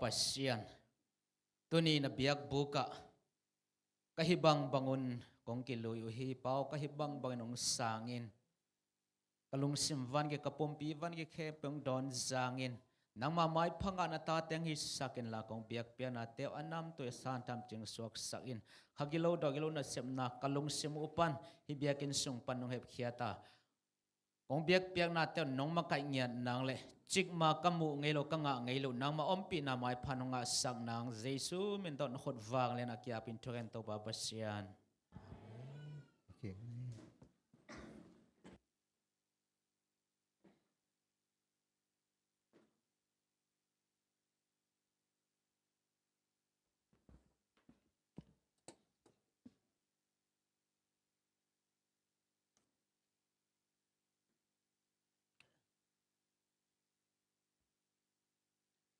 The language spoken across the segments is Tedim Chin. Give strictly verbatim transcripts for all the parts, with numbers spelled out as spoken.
Pasian, tuni na biakbuk ah ka hih bangbang un kong kilui uh hi. Pau, ka hih bangbangin hong sang in. Ka lungsim van gei, ka pumpi van gei khempeuh hong dawn zang in. Nangma maipha ngah na tate hong hisak inla, kong biakpiaknate uh a namtui a santham cing suaksak in. Kha gilo daw gilo nasepna ka lungsim uh pan hih biakinn sung pan nong hepkhiat a, kong biakpiaknate uh nong makaih ngiat nang leh, cikmah ka muh ngei lo, ka ngah ngei lo, nangma ompihna maipha nong ngahsak nang, Jesu min tawh na khut vanglian a kiapin thungen, Topa Pasian.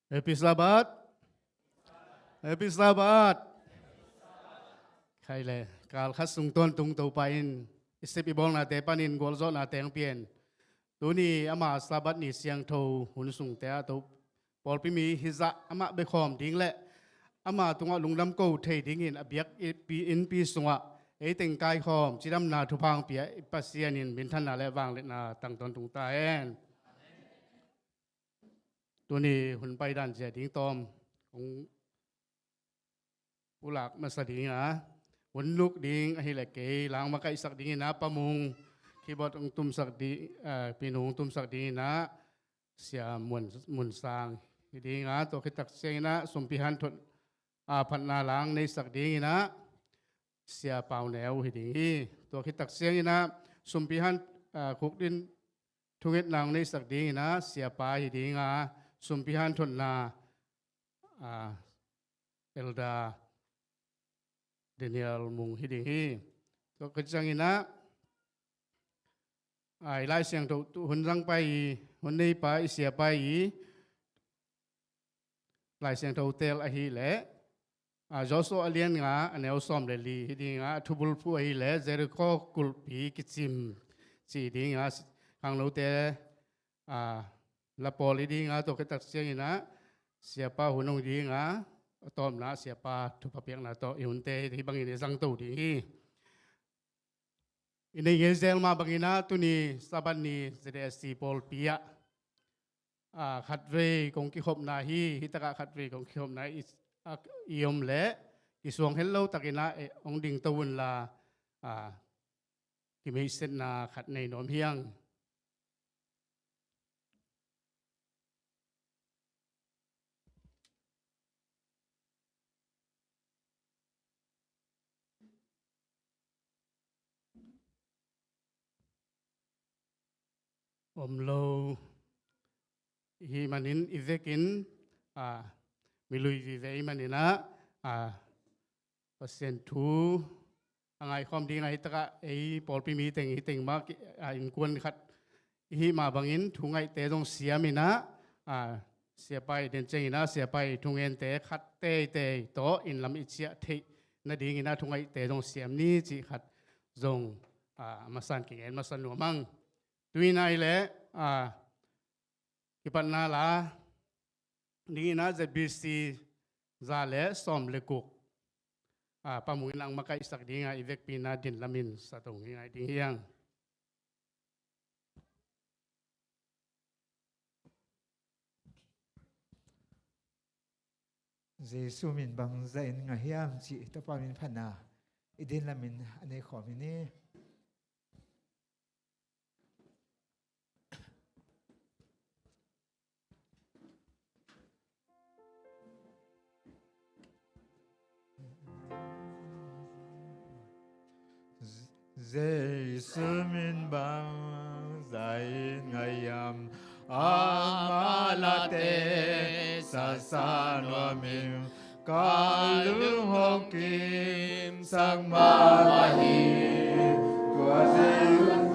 Happy Sabbath. Happy Sabbath. Khai le, kal khat sung tawntung Topa in i sep i bawlnate panin gualzawhnate hong pia in. Tuni ama Sabbath ni siangtho hun sungte ah Topa pawlpi mi hizah amah bekhawm ding leh ama tungah lungdam ko thei dingin a biak innpi sungah ei teng kaikhawm cidamna thupha hong pia i Pasian in minthanna leh vangliatna tang tawntung ta hen. Tuni hun paidan zia ding tawm kong pulak masa ding a, hun luk ding ahih leh kei la hong makaihsak dingin a, Pa Mung keyboard hong tumsak ding, ah, Pi Nung hong tumsak dingin a, Sia Mun, Mun Sang hi ding a, tua khit tak ciangin a sumpi hanthot, ah, phatna la hong neisak dingin a Sia Pau Neu hi ding hi. Tua khit tak ciangin a sumpi han, ah, khukdin thungetna hong neisak dingin a Sia Pa hi ding a, sumpi hanthotna, ah, Elder Daniel Mung hi ding hi. Tua khit ciangin a, ah, i Lai Siangtho tu hun zang pai i, hun nei pa i Sia Pa i Lai Siangtho tel ahih leh, ah, Joshua a lian nga a neu sawm le li hi ding a, a thubulphuh ahih leh Jericho kulhpi kicim ci ding a, khangnote, ah, la pawl hi ding a, tua khit tak ciangin a Sia Pa hun hong ding a, a tawpna Sia Pa thupha piakna tawh i hunte hih bangin i zangto ding hi. I nei ngei zel mah bangin a tuni Sabbath ni Z S C pawlpi ah, ah, khatvei kong kikhopna hi, hi takah khatvei kong kikhopna i, ah, i om leh kisuang het lo takin a, eh, hong dingto unla, ah, kimeihsetna khat nei nuam hiang. Om lo i hih manin i vekin, ah, mi lui vive i hih manin a, ah, Pasian thu a ngaikhawm ding a, hi takah ei pawlpi mi teng, hi teng mah, ah, innkuan khat i hih mah bangin thu ngaihte zong siam in a, ah, Sia Pa i den ciangin a Sia Pa i thungente khat teitei tawh inn lam i ciah theih nadingin a thu ngaihte zong siam ni cih khat zong, ah, a masa in kingen masa nuam ing. Tu-in ahih leh, ah, kipatna la dingin a Z B C za le sawm le guk, ah, Pa Mung in a hong makaihsak ding a, i vekpi in a din lamin sa to ngai ding hiang. Jesu min bangzah in ngah hiam cih Topa min phatna i din lamin a nei khawm hi ni. Jesu min bangzah in ngah hiam, ama late sasa nuam ing, ka lung hong kimsak mahmah hi. Tua Jesu min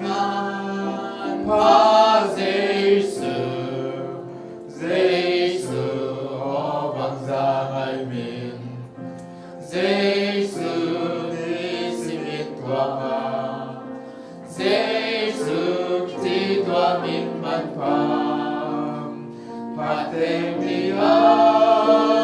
pha, Jesu, Jesu aw bangzah ngah hiam. Jesu nisim in tuak a, Jesu ci tuak min manpha, pha teng ni a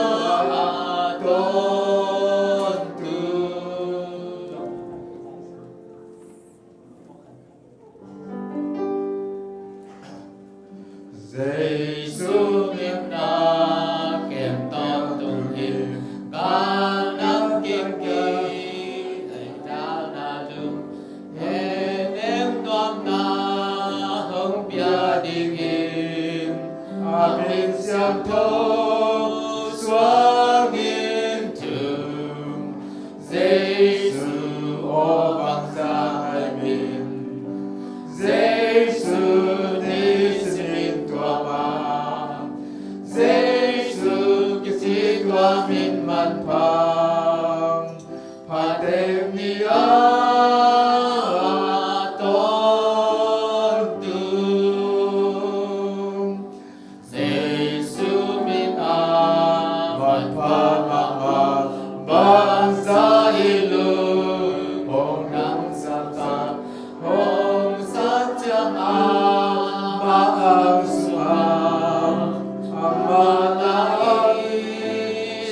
tua min manpha, phatek ni a tawntung. Jesu min a manpha mahmah, bangzah i lungpong nang zahtak, hong zat ciang amah ang sungah, amah na i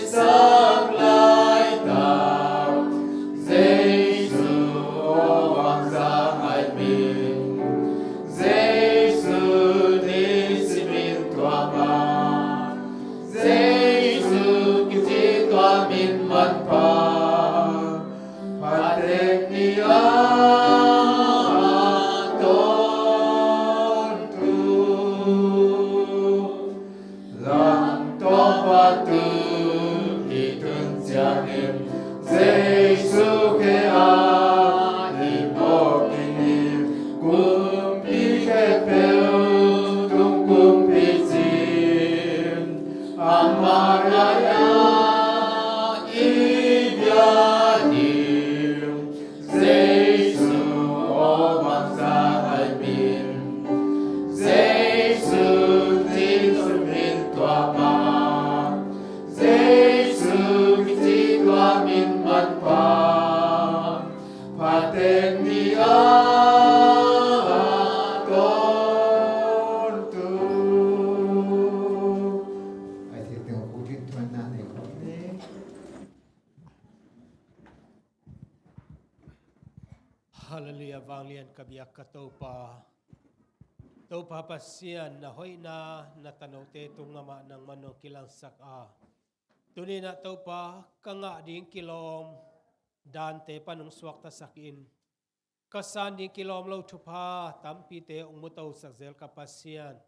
sak laitak. Jesu aw bangzah ngai min, Jesu ni si min tua mah, Jesu kici tua min manpha, phatek ni a tawntung. Lamtawng patu i tun ciangin, Jesu khe a i mawk i hi. Kumpi khempeuh tung kumpi cin, amah lai-ah i bia hi. Jesu aw bangzah ngai min, Jesu ni si min tua mah, Jesu kici tua min manpha, phatek ni a tawntung. Ai, thei teng khu thei tuan na nei khu ni. Hallelujah, vanglian ka biak ka Topa. Topa Pasian, na hoihna na tanote tungah mah nangman hong kilangsak a, tuni-in ah Topa, ka ngah ding kilawm dante pan hong suaktasak in, ka san ding kilawm lo thupha tampite hong mutosak zel ka Pasian.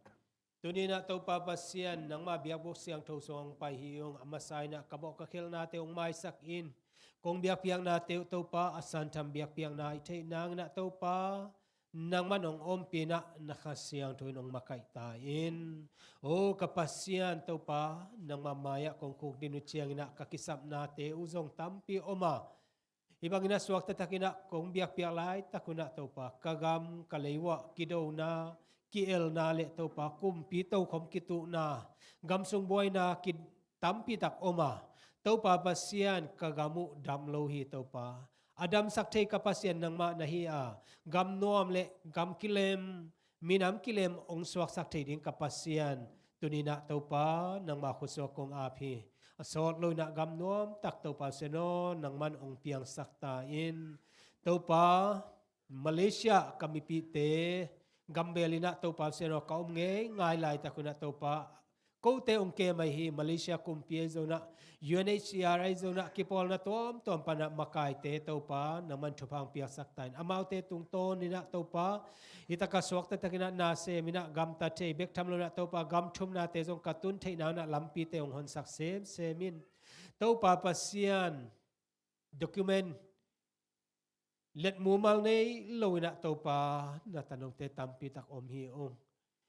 Tuni-in ah Topa Pasian, nangmah biakbuk siangtho sungah hong pai hi ung. A masa-in ah ka mawh ka khelhnate hong maisak in. Kong biakpiaknate uh Topa, a santham biakpiakna i theih nangin ah Topa, nangman hong ompih in ah na Kha Siangtho in hong makaih ta in. O ka Pasian Topa, nangmah mai-ah kong khukdin uh ciangin ah ka kisapnate uh zong tampi om a, hih bangin a suakta takin ah kong biakpiak laitak un ah Topa, ka gam ka lei uah kidona, ki-elna le Topa, kumpi tokhom kituhna, gam sung buaina ki tampi tak om a, Topa Pasian, ka gam uh dam lo hi Topa. A damsak thei ka Pasian nangmah na hi a, gam nuam le gam kilem, minam kilem hong suaksak thei ding ka Pasian, tuni-in ah Topa, nangmah khut sungah kong ap hi. A sawt lo-in ah gam nuam tak Topa Pasian aw, nangman hong piangsak ta in. Topa, Malaysia ka mipite, gambel in ah Topa Pasian aw, ka om ngeingai laitak un ah Topa, kote hong kem ahi hi. Malaysia kumpi ahi zongin ah, U N H C R ahi zongin ah, kipawlna tuamtuam pan ah makaite Topa, nangman thupha hong piaksak ta in. Amaute tungtawnin ah Topa, hih tak a suakta takin ah na sem in ah gamta thei bek tham lo-in ah Topa, gam thumnate zong ka tun theih nangin ah lampite hong honsak semsem in. Topa Pasian, document let mumal nei lo-in ah Topa, na tanote tampi tak om hi ung.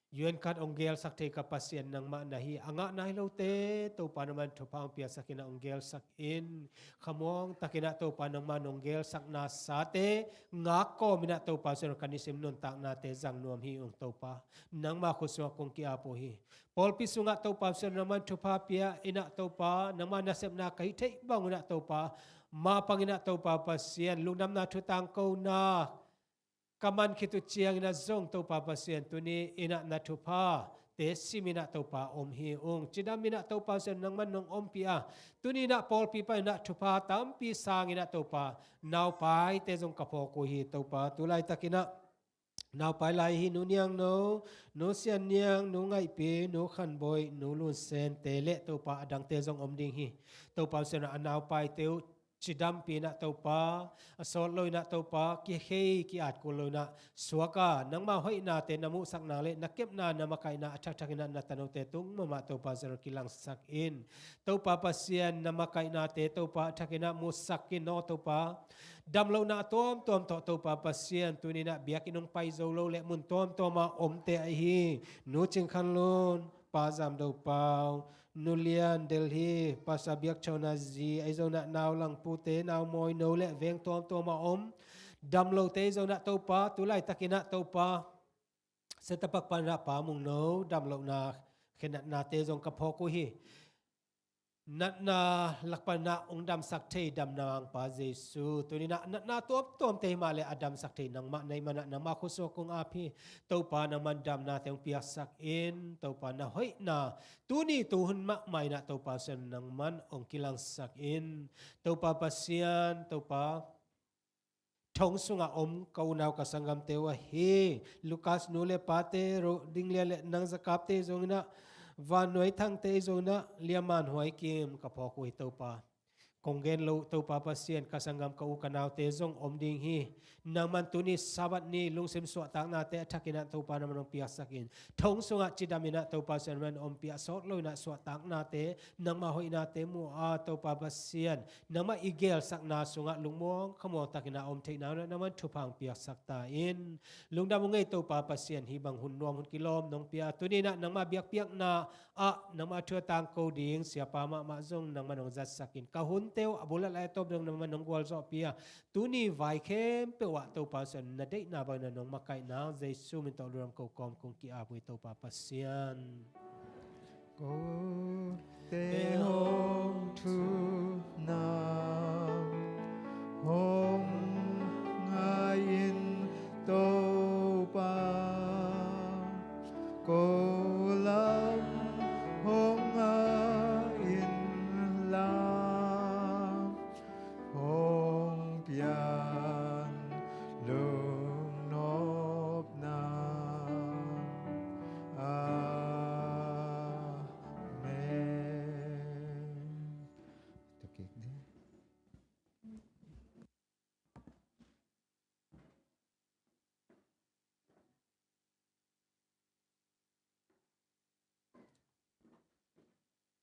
U N card hong gelsak thei ka Pasian nangmah na hi. A ngah nai lote Topa, nangman thupha hong piaksak in ah hong gelsak in. Khamuang takin ah Topa, nangman hong gelsakna sate ngak kawmin ah Topa Pasian aw, ka nisim nuntaknate zang nuam hi ung Topa. Nangmah khut sungah kong ki-ap uh hi. Pawlpi sungah Topa Pasian aw, nangman thupha pia in ah Topa, nangmah nasepna ka hih theih bangun ah Topa, mapangin ah Topa Pasian, lungdamna thu tangkona ka man khit uh ciangin ah zong Topa Pasian, tuni-in ah na thuphate simin ah Topa om hi ung. Cidamin ah Topa Pasian, nangman nong ompih a, tuni-in ah pawlpi panin ah thupha tampi sangin ah Topa, naupaite zong ka phawk uh hi Topa. Tu laitakin ah naupai lai hi, Nu Niang No, Nu Sian Niang, Nu Ngaihpi, Nu Khan Bawi, Nu Lun Sen te le Topa, a dangte zong om ding hi. Topa Pasian aw, a naupaite uh cidampi in ah Topa, a sawt lo-in ah Topa, kikhei ki-at kul lo-in ah suak a, nangmah hoihnate na muhsak nang le na kepna, na makaihna a thakthak in ah na tanote tung mahmah Topa Pasian aw, kilangsak in. Topa Pasian, na makaihnate Topa a thak in ah musak in aw Topa. Damlohna tuamtuam tawh Topa Pasian, tuni-in ah biakinn hong pai zo lo le mun tuamtuam ah omte ahi Nu Cing Khan Lun, Pa Zam Do Pau, Nu Lian, Delhi, pasal biak chona zi, ahi zongin ah nau langpute, nau mawi no le veng tuamtuam a om, dam lote ahi zongin ah Topa, tu laitakin ah Topa, Setapak panin ah Pa Mung No dam lohna khenatnate zong ka phawk uh hi. Natna lak panin ah hong damsak thei damna Mangpa Jesu, tuni-in ah natna tuamtuamte hi mah leh a damsak thei nangmah na hih manin ah nangmah khut sungah kong ap hi. Topa, nangman damnate hong piaksak in. Topa, na hoihna tuni tuhun mahmah in ah Topa Pasian, nangman hong kilangsak in. Topa Pasian, Topa, thong sungah om ka unau ka sanggamte uh ahi Lukas nu le pate, Ro Ding Lian le Nang Zakapte zongin ah, Van Nuai Thangte zongin ah, Lian Man Huai Kim ka phawk uh hi Topa. Kong gen loh Topa Pasian, ka sanggam ka u ka naute zong om ding hi. Nangman tuni Sabbath ni lungsim suahtaknate a thakin ah Topa nangman hong piaksak in. Thong sungah cidam in ah Topa Pasian, nangman ompih a sawt lo in ah suahtaknate, nangmah hoihnate mu a Topa Pasian, nangmah i geelsakna sungah lungmuang khamuang takin ah om theihna un ah nangman thupha hong piaksak ta in. Lungdam uh ngei Topa Pasian, hih bang hun nuam hun kilawm nong pia, tuni-in ah nangmah biakpiakna ah nangmah thu a tangko ding siapa mahmah zong nangman hong zatsak in. Ka hunte uh a bul a lai a tawp dong nangman hong gualzawhpih a, tuni vai khempeuh ah Topa Pasian, na deihna bangin ah nong makaih nang, Jesu min tawh lungdam ko kawm kong ki-ap uh hi Topa Pasian. Kote hong thupna hong ngai in Topa, ko lam hong ngai in la, hong pian lungnopna. Amen.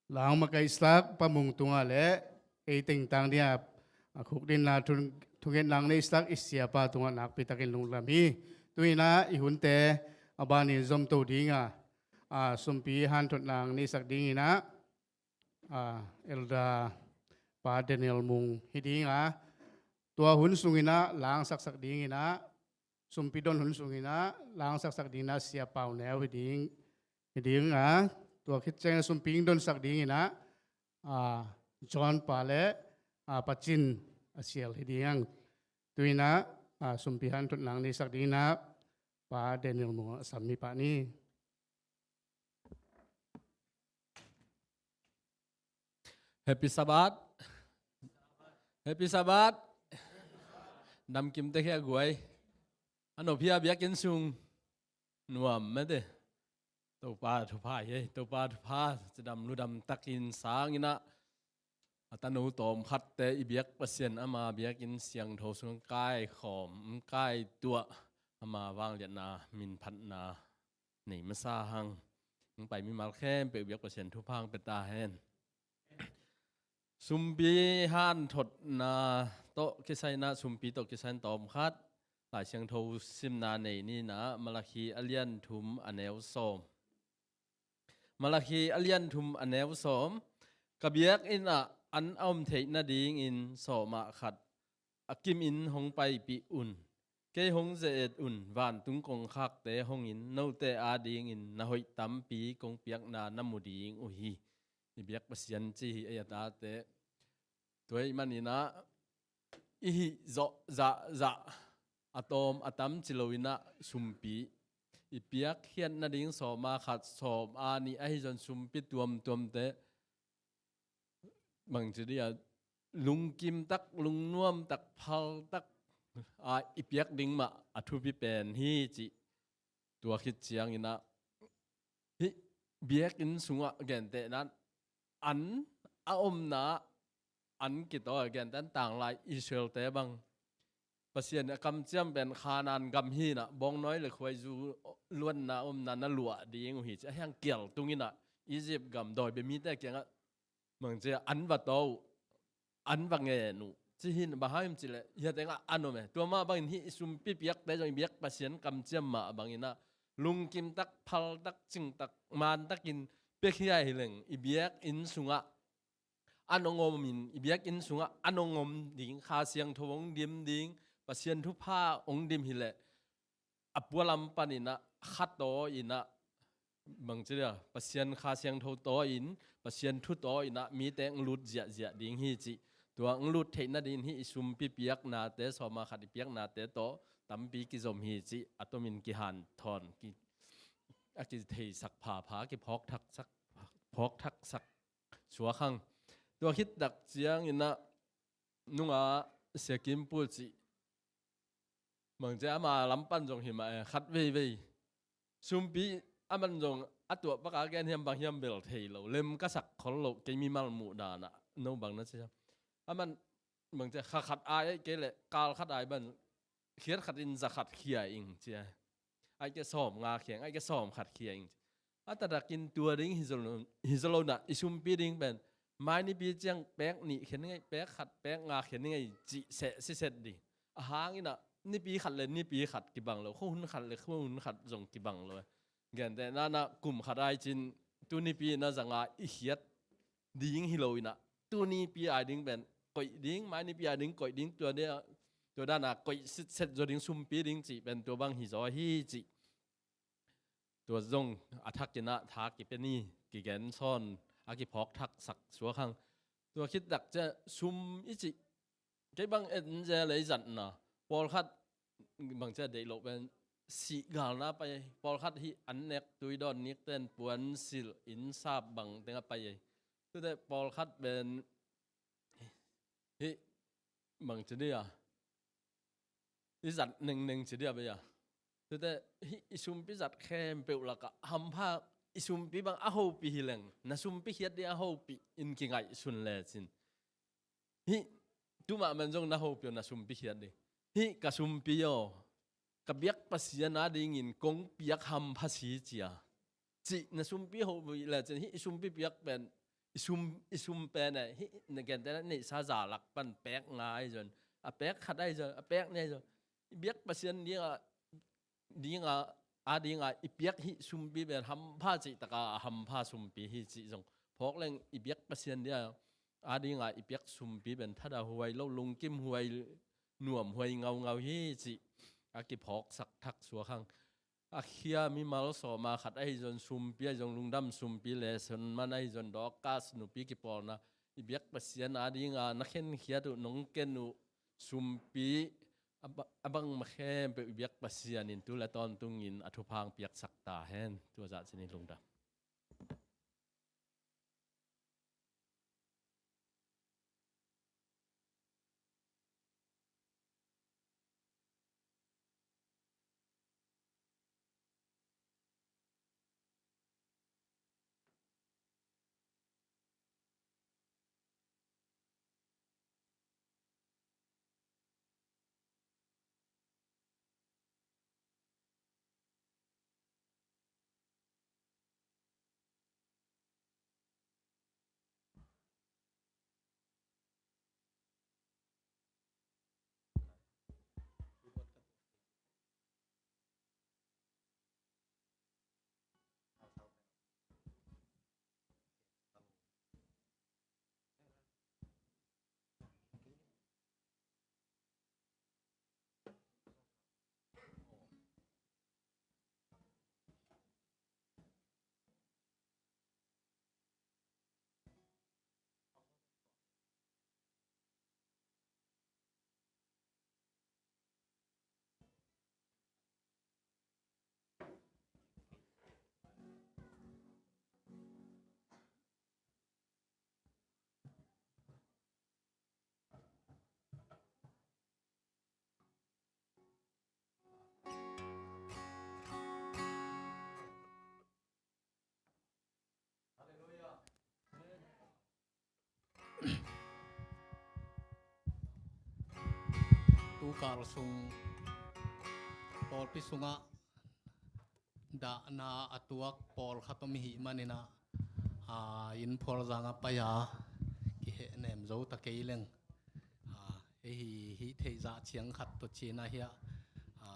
Lang makaihsak Pa Mung tungah le ei tengtang dingah a khukdinna thu, thungetna neihsak i siapa tungah nakpitakin lungdam hi. Tu-in ah i hunte a banin zomto dingah, a, sumpi hanthotna neihsak dingin ah, a, Elder Pa Daniel Mung hi ding a, tua hun sungin ah langsaksak dingin ah, sumpi don hun sungin ah langsaksak dingin ah Sia Pau Neu hi ding, hi ding a, tua khit ciangin sumpi hong donsak dingin ah, a, John Pa le, a, Pa Cin a sial hi ding. Tu-in ah, a, sumpi hanthotna neihsak dingin ah Pa Daniel Mung a sam hi pah ni. Happy Sabbath. Happy Sabbath. Namkim tek hi a guai. A nop hi a biakinn sung. Nuam mete. Topa thupha hi ei. Topa thupha. Cidam ludam takin sang in ah, a tanu tawmkhatte i biak Pasian, ama biakinn siangtho sung kaikhawm, kaituah, ama vangliatna, minphatna nei masa hang. Hong pai mimal khempeuh biak Pasian thupha hong pia ta hen. Sumpi hanthotna tawh kisai in ah, sumpi tawh kisai in tawmkhat Lai Siangtho simna nei ni in ah, Malakhi a lian thum a neu sawm. Malakhi a lian thum a neu sawm. Ka biakinn ah an a om theih nadingin sawmah khat a kimin hong paipih un. Kei hong ze-et un, vantung kongkhakte hong in, note adingin na hoih tampi kong piakna na mu ding uh hi. I biak Pasian ci hi ei a tate. Tua ahih manin ah i hih zawh zahzah a tawm a tam ci lo in ah, sumpi i piakkhiat nading sawma khat, sawma nih ahi zong sumpi tuamtuamte bangci dih a, lungkim tak, lungnuam tak, phal tak a i piak ding mah a thupi pen hi cih tua khit ciangin ah, hih biakinn sungah gentehna in an a omna an kitaw a gentehna in tanglai Israel-te bang Pasian a kamciam pen Kanaan gam hi in ah, bawngnawi le khuaizu luanna omna na luah ding uh hi ci a, hiang kial tung in ah Egypt gam dawi bia mite kiangah bangci a, an va taw uh, an va ngen uh ci hi in, bang hang hiam cih leh hiah tengah an om e. Tua mah bangin hih i sumpi piakte zong i biak Pasian kamciam mah bangin ah lungkim tak, phal tak, cing tak, man takin Pia khia hileng i biakinn sungah a nong om in, i biakinn sungah a nong om ding, Kha Siangtho hong dim ding, Pasian thupha hong dim hileh a pualam panin ah kha taw in ah, bangci dia, Pasian Kha Siangtho taw in, Pasian thu taw in ah mite hong lut ziahziah ding hi cih. Tua hong lut theih nading hi i sumpi piaknate, sawma khat i piaknate tawh tampi kizom hi cih a tomin kihanthawn, ki, a kitheisak phapha, kiphawkthaksak, phawkthaksak suak hang. Tua khit tak ciangin ah nunga Sia Kim Pu cih, bangci ama lam pan zong hi mah e, khat veivei sumpi, aman zong a tuah baka gen hiam bang hiam bel thei lo, lem ka sak khol lo, kei mimal muh dan ah no bang na ci. Aman bangci, kha khat ai, ai kei leh kal khat ai ban, khiat khat in za khat khia ing ci a. Ai kei sawm nga khia ing, ai kei sawm khat khia ing ci. A taktakin tua ding hi zaw lo, hi zaw lo in ah i sumpi ding pen mai nipi ciang pek nih khia ning ei, pek khat pek nga khia ning ei cih seh siset ding. A hang in ah nipi khat le nipi khat kibang lo, khuahun khat le khuahun khat zong kibang lo. Gentehna in ah kum khat ai cin tu nipi in ah za nga i khiat ding hi lo in ah, tu nipi ai ding pen koih ding, mai nipi ai ding koih ding, tua dia, tua dan a koih sitset zaw ding, sumpi ding cih pen tua bang hi zaw hi cih. Tua zong a thakin ah tha kipia ni, kigen sawn, a kiphawkthaksak suak hang. Tua khit tak ciang sum i cih, kei bang en zel ei zatna, pawlkhat bangci a deih loh pen sihgalna pai, pawlkhat hih an nek tui dawn nikten puansilh, innsap bang teng a pai ei. Tute pawlkhat pen hih bangci dia, i zat nengneng ci dia bei a. Tute hih i sumpi zat khempeuh lakah hampha, i sumpi bang a hopih hileng, na sumpi khiat ding a hopih in kingaihsun lecin, hih tu mahmah zong na hopih aw, na sumpi khiat ding. Hih ka sumpi aw, ka biak Pasian adingin kong piak hampha si ci a, cih na sumpi hopih lecin, hih i sumpi piak pen, i sum, i sum pen e, hih na gentehna neihsa za lak pan pek nga ai zong, a pek khat ai zong, a pek nih ai zong, i biak Pasian ding a, ding a, a ding a i piak hih sumpi pen hampha cih taka a hampha sumpi hi cih zong phawk leng, i biak Pasian ding a, a ding a i piak sumpi pen thadah huai lo, lungkim huai, nuam huai ngaungau hi cih a kiphawksak thak suak hang. A khia mimal sawma khat ahi zong, sumpi ahi zong, lungdam sumpi, lesson man ahi zong, Dorcas nupi kipawlna, i biak Pasian ading a na khenkhiat uh, nong ken uh sumpi a ba-, a bangmah khempeuh i biak Pasian in tu le tawntungin a thupha hong piaksak ta hen. Tua zah cin i lungdam. Tukal sung pawlpi sungah dahna a tuak pawlkhat om ihih manin ah, a, inn phualzang a pai a, kihehnem zo ta kei leng, a, ei hi, hih theih zah ciang khat tawh cina hiah, a,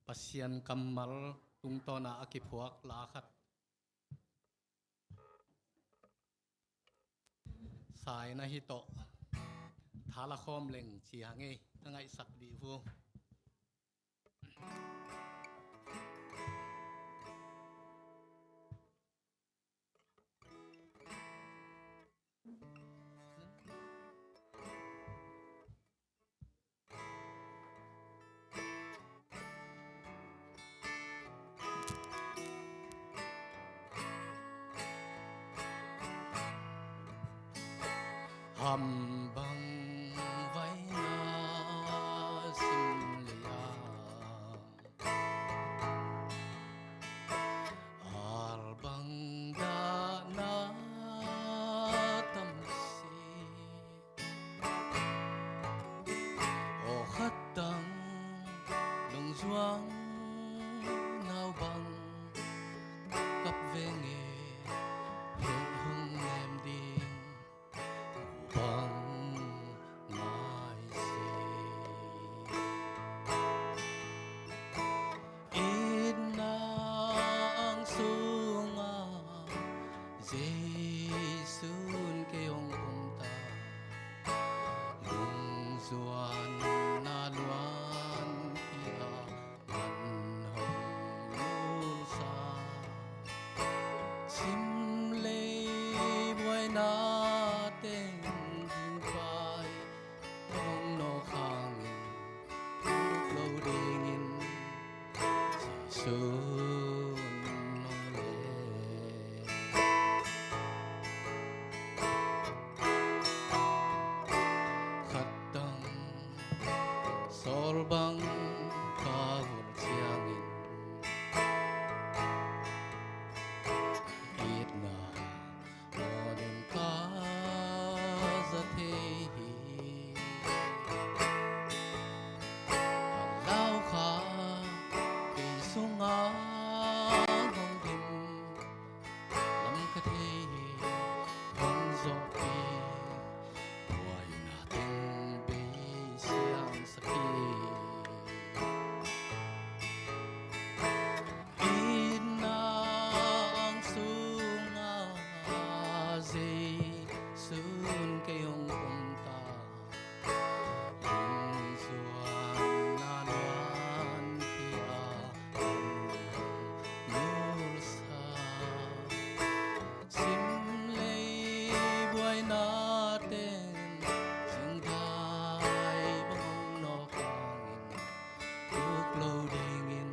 Pasian kammal tungtawn a a kiphuak la khat Thaina hi tawh, tha la khawm leng ci hang ei, ka ngaihsak dih uh. Ham bang vaina sim lei a, al bang dahna tam si. Aw khat tang lungzuang nau bang kap veng e, heh hong nem ding bang ngai si. Itna ang sunga Jesu'n kei hong pumta, lungzuanna luan hi a man hong nulsa. Sim lei buaina teng zingpai hong nawk hangin, uk lo dingin Jesu'n hong lei. Khat tang sawl bang ka vul ciangin, itna aw ding ka za thei hi. Lau kha kei sunga hong dim lam ka thei hi. Hong zawhpih buaina teng bei siangsak hi. Itna ang sunga Jesu'n kei hong pumta, lungzuanna luan hi a man hong nulsa. Sim lei buaina teng zingkai bang hong nawk hangin, uk lo dingin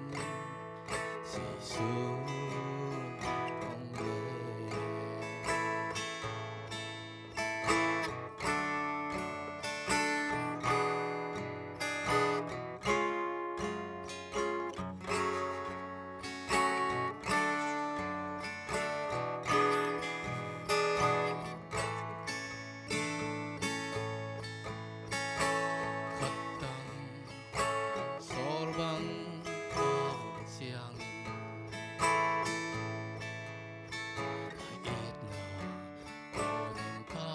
Jesu'n hong lei. Khat tang sawl bang ka vul ciangin, itna aw ding ka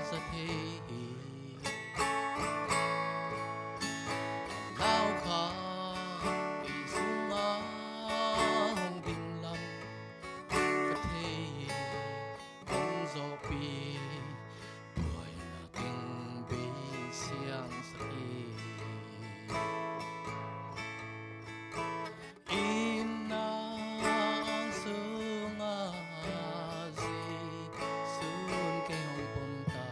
za thei hi. Lau kha kei sunga hong dim lam ka thei hi. Hong zawhpih buaina teng bei siangsak hi. Itna ang sunga Jesu'n kei hong pumta,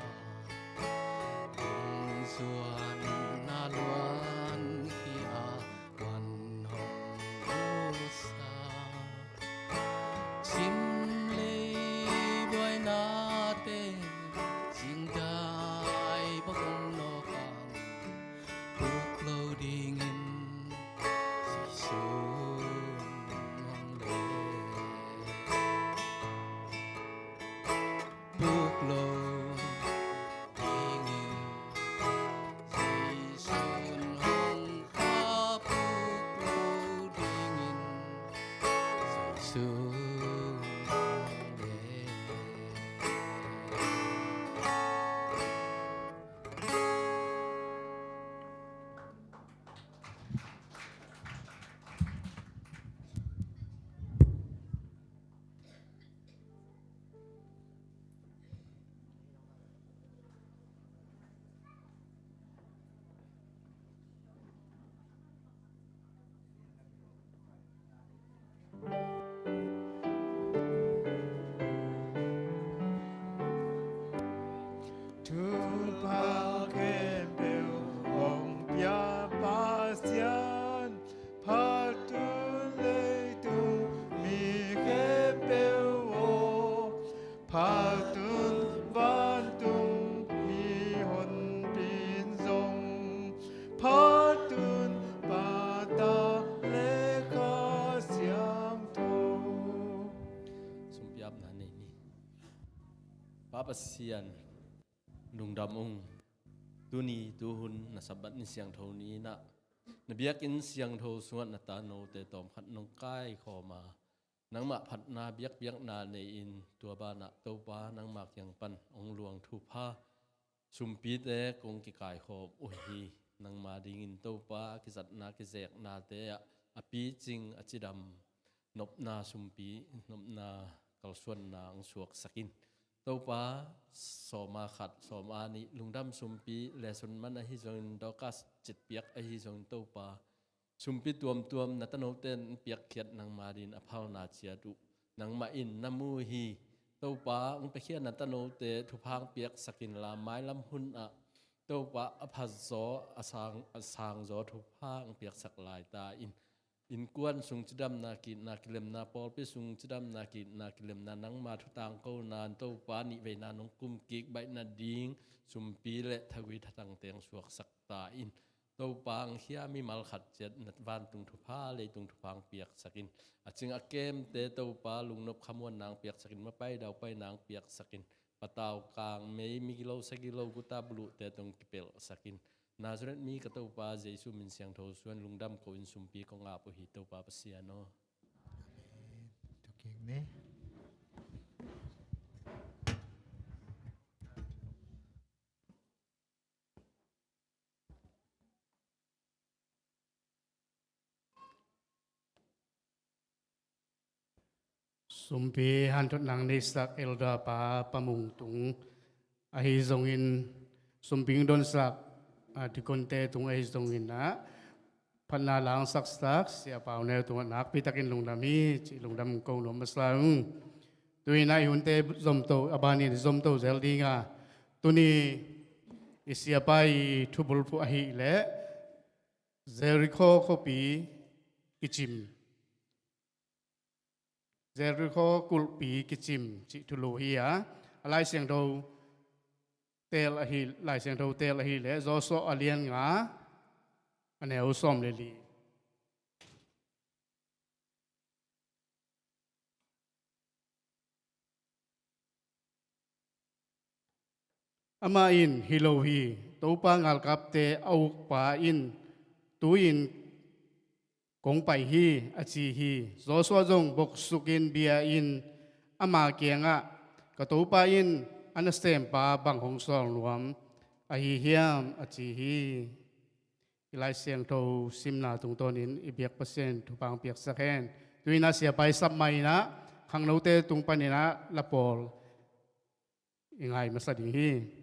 Thupha khempeuh hong pia Pasian, phatun leitung mi khempeuh aw, phatun vantung mihonpi in zong, phatun Pa, Ta le Kha Siangtho. Sumpiapna nei ni. Pa Pasian, lungdam ung. Tuni tuhun na Sabbath ni siangtho ni-in ah, na biakinn siangtho sungah na tanote tawmkhat nong kaikhawm a, nangmah phatna biakpiakna nei-in, tua banah Topa nangmah kiang pan hong luang thupha sumpite kong kikaikhawm uh hi. Nangma dingin Topa, kizatna kizeknate ah a picing a cidam nopna sumpi, nopna kalsuanna hong suaksak in. Topa, sawma khat, sawma nih, lungdam sumpi, lesson man ahi zongin, Dorcas citpiak ahi zongin, Topa, sumpi tuamtuam na tanote in piakkhiat nangma dingin a phalna ciat uh, nangmah in na mu hi. Topa, hong piakhia na tanote thupha hong piaksak inla, mailam hun ah Topa, a phatzaw, a sang, a sangzaw thupha hong piaksak lai ta in. Innkuan sung cidamna ki-itna kilemna, pawlpi sung cidamna ki-itna kilemna, nangma thu tangkona in Topa nihveina nong kumkik baih nading sumpi le thagui thatangte hong suaksak ta in. Topa, hong khia mimal khat ciat na vantung thupha, leitung thupha hong piaksak in. A cing a kemte Topa, lungnop khamuanna hong piaksak in, mapai daupaina hong piaksak in. Patau, kangmei, migilo sagilo, guta buluhte tawh hong kipelhsak in. Nazareth mi ka Topa Jesu min siangtho suan lungdam ko-in sumpi kong ap uh hi, Topa Pasian aw. Amen. Thukik ni. Sumpi hanthotna hong neisak Elder Pa Pa Mung tung ahi zongin, sumpi hong donsak, ah, deaconte tung ahi zongin ah, phatna la hong saksak Sia Pau Neu tungah nakpitakin lungdam hi cih lungdam ko nuam masa ung. Tu-in ah i hunte zomto, a banin zomto zel ding a, tuni i siapa i thubulphuh ahih leh Jericho khuapi kicim, Jericho kulhpi kicim cih thulu hi a, a Lai Siangtho teel ahi, Lai Siangtho teel ahih leh Joshua a lian nga, a neu sawm le li. Amah in, "Hi lo hi, Topa galkapte a ukpa in tu-in kong pai hi," a ci hi. Joshua zong boksukin bia-in ama kiangah, "Ka Topa in a nasempa bang hong sawl nuam ahi hiam?" a ci hi. I Lai Siangtho simna tungtawnin i biak Pasian thupha hong piaksak hen. Tu-in ah siapa i sap ma-in ah khangnote tung panin ah la pawl i ngai masa ding hi.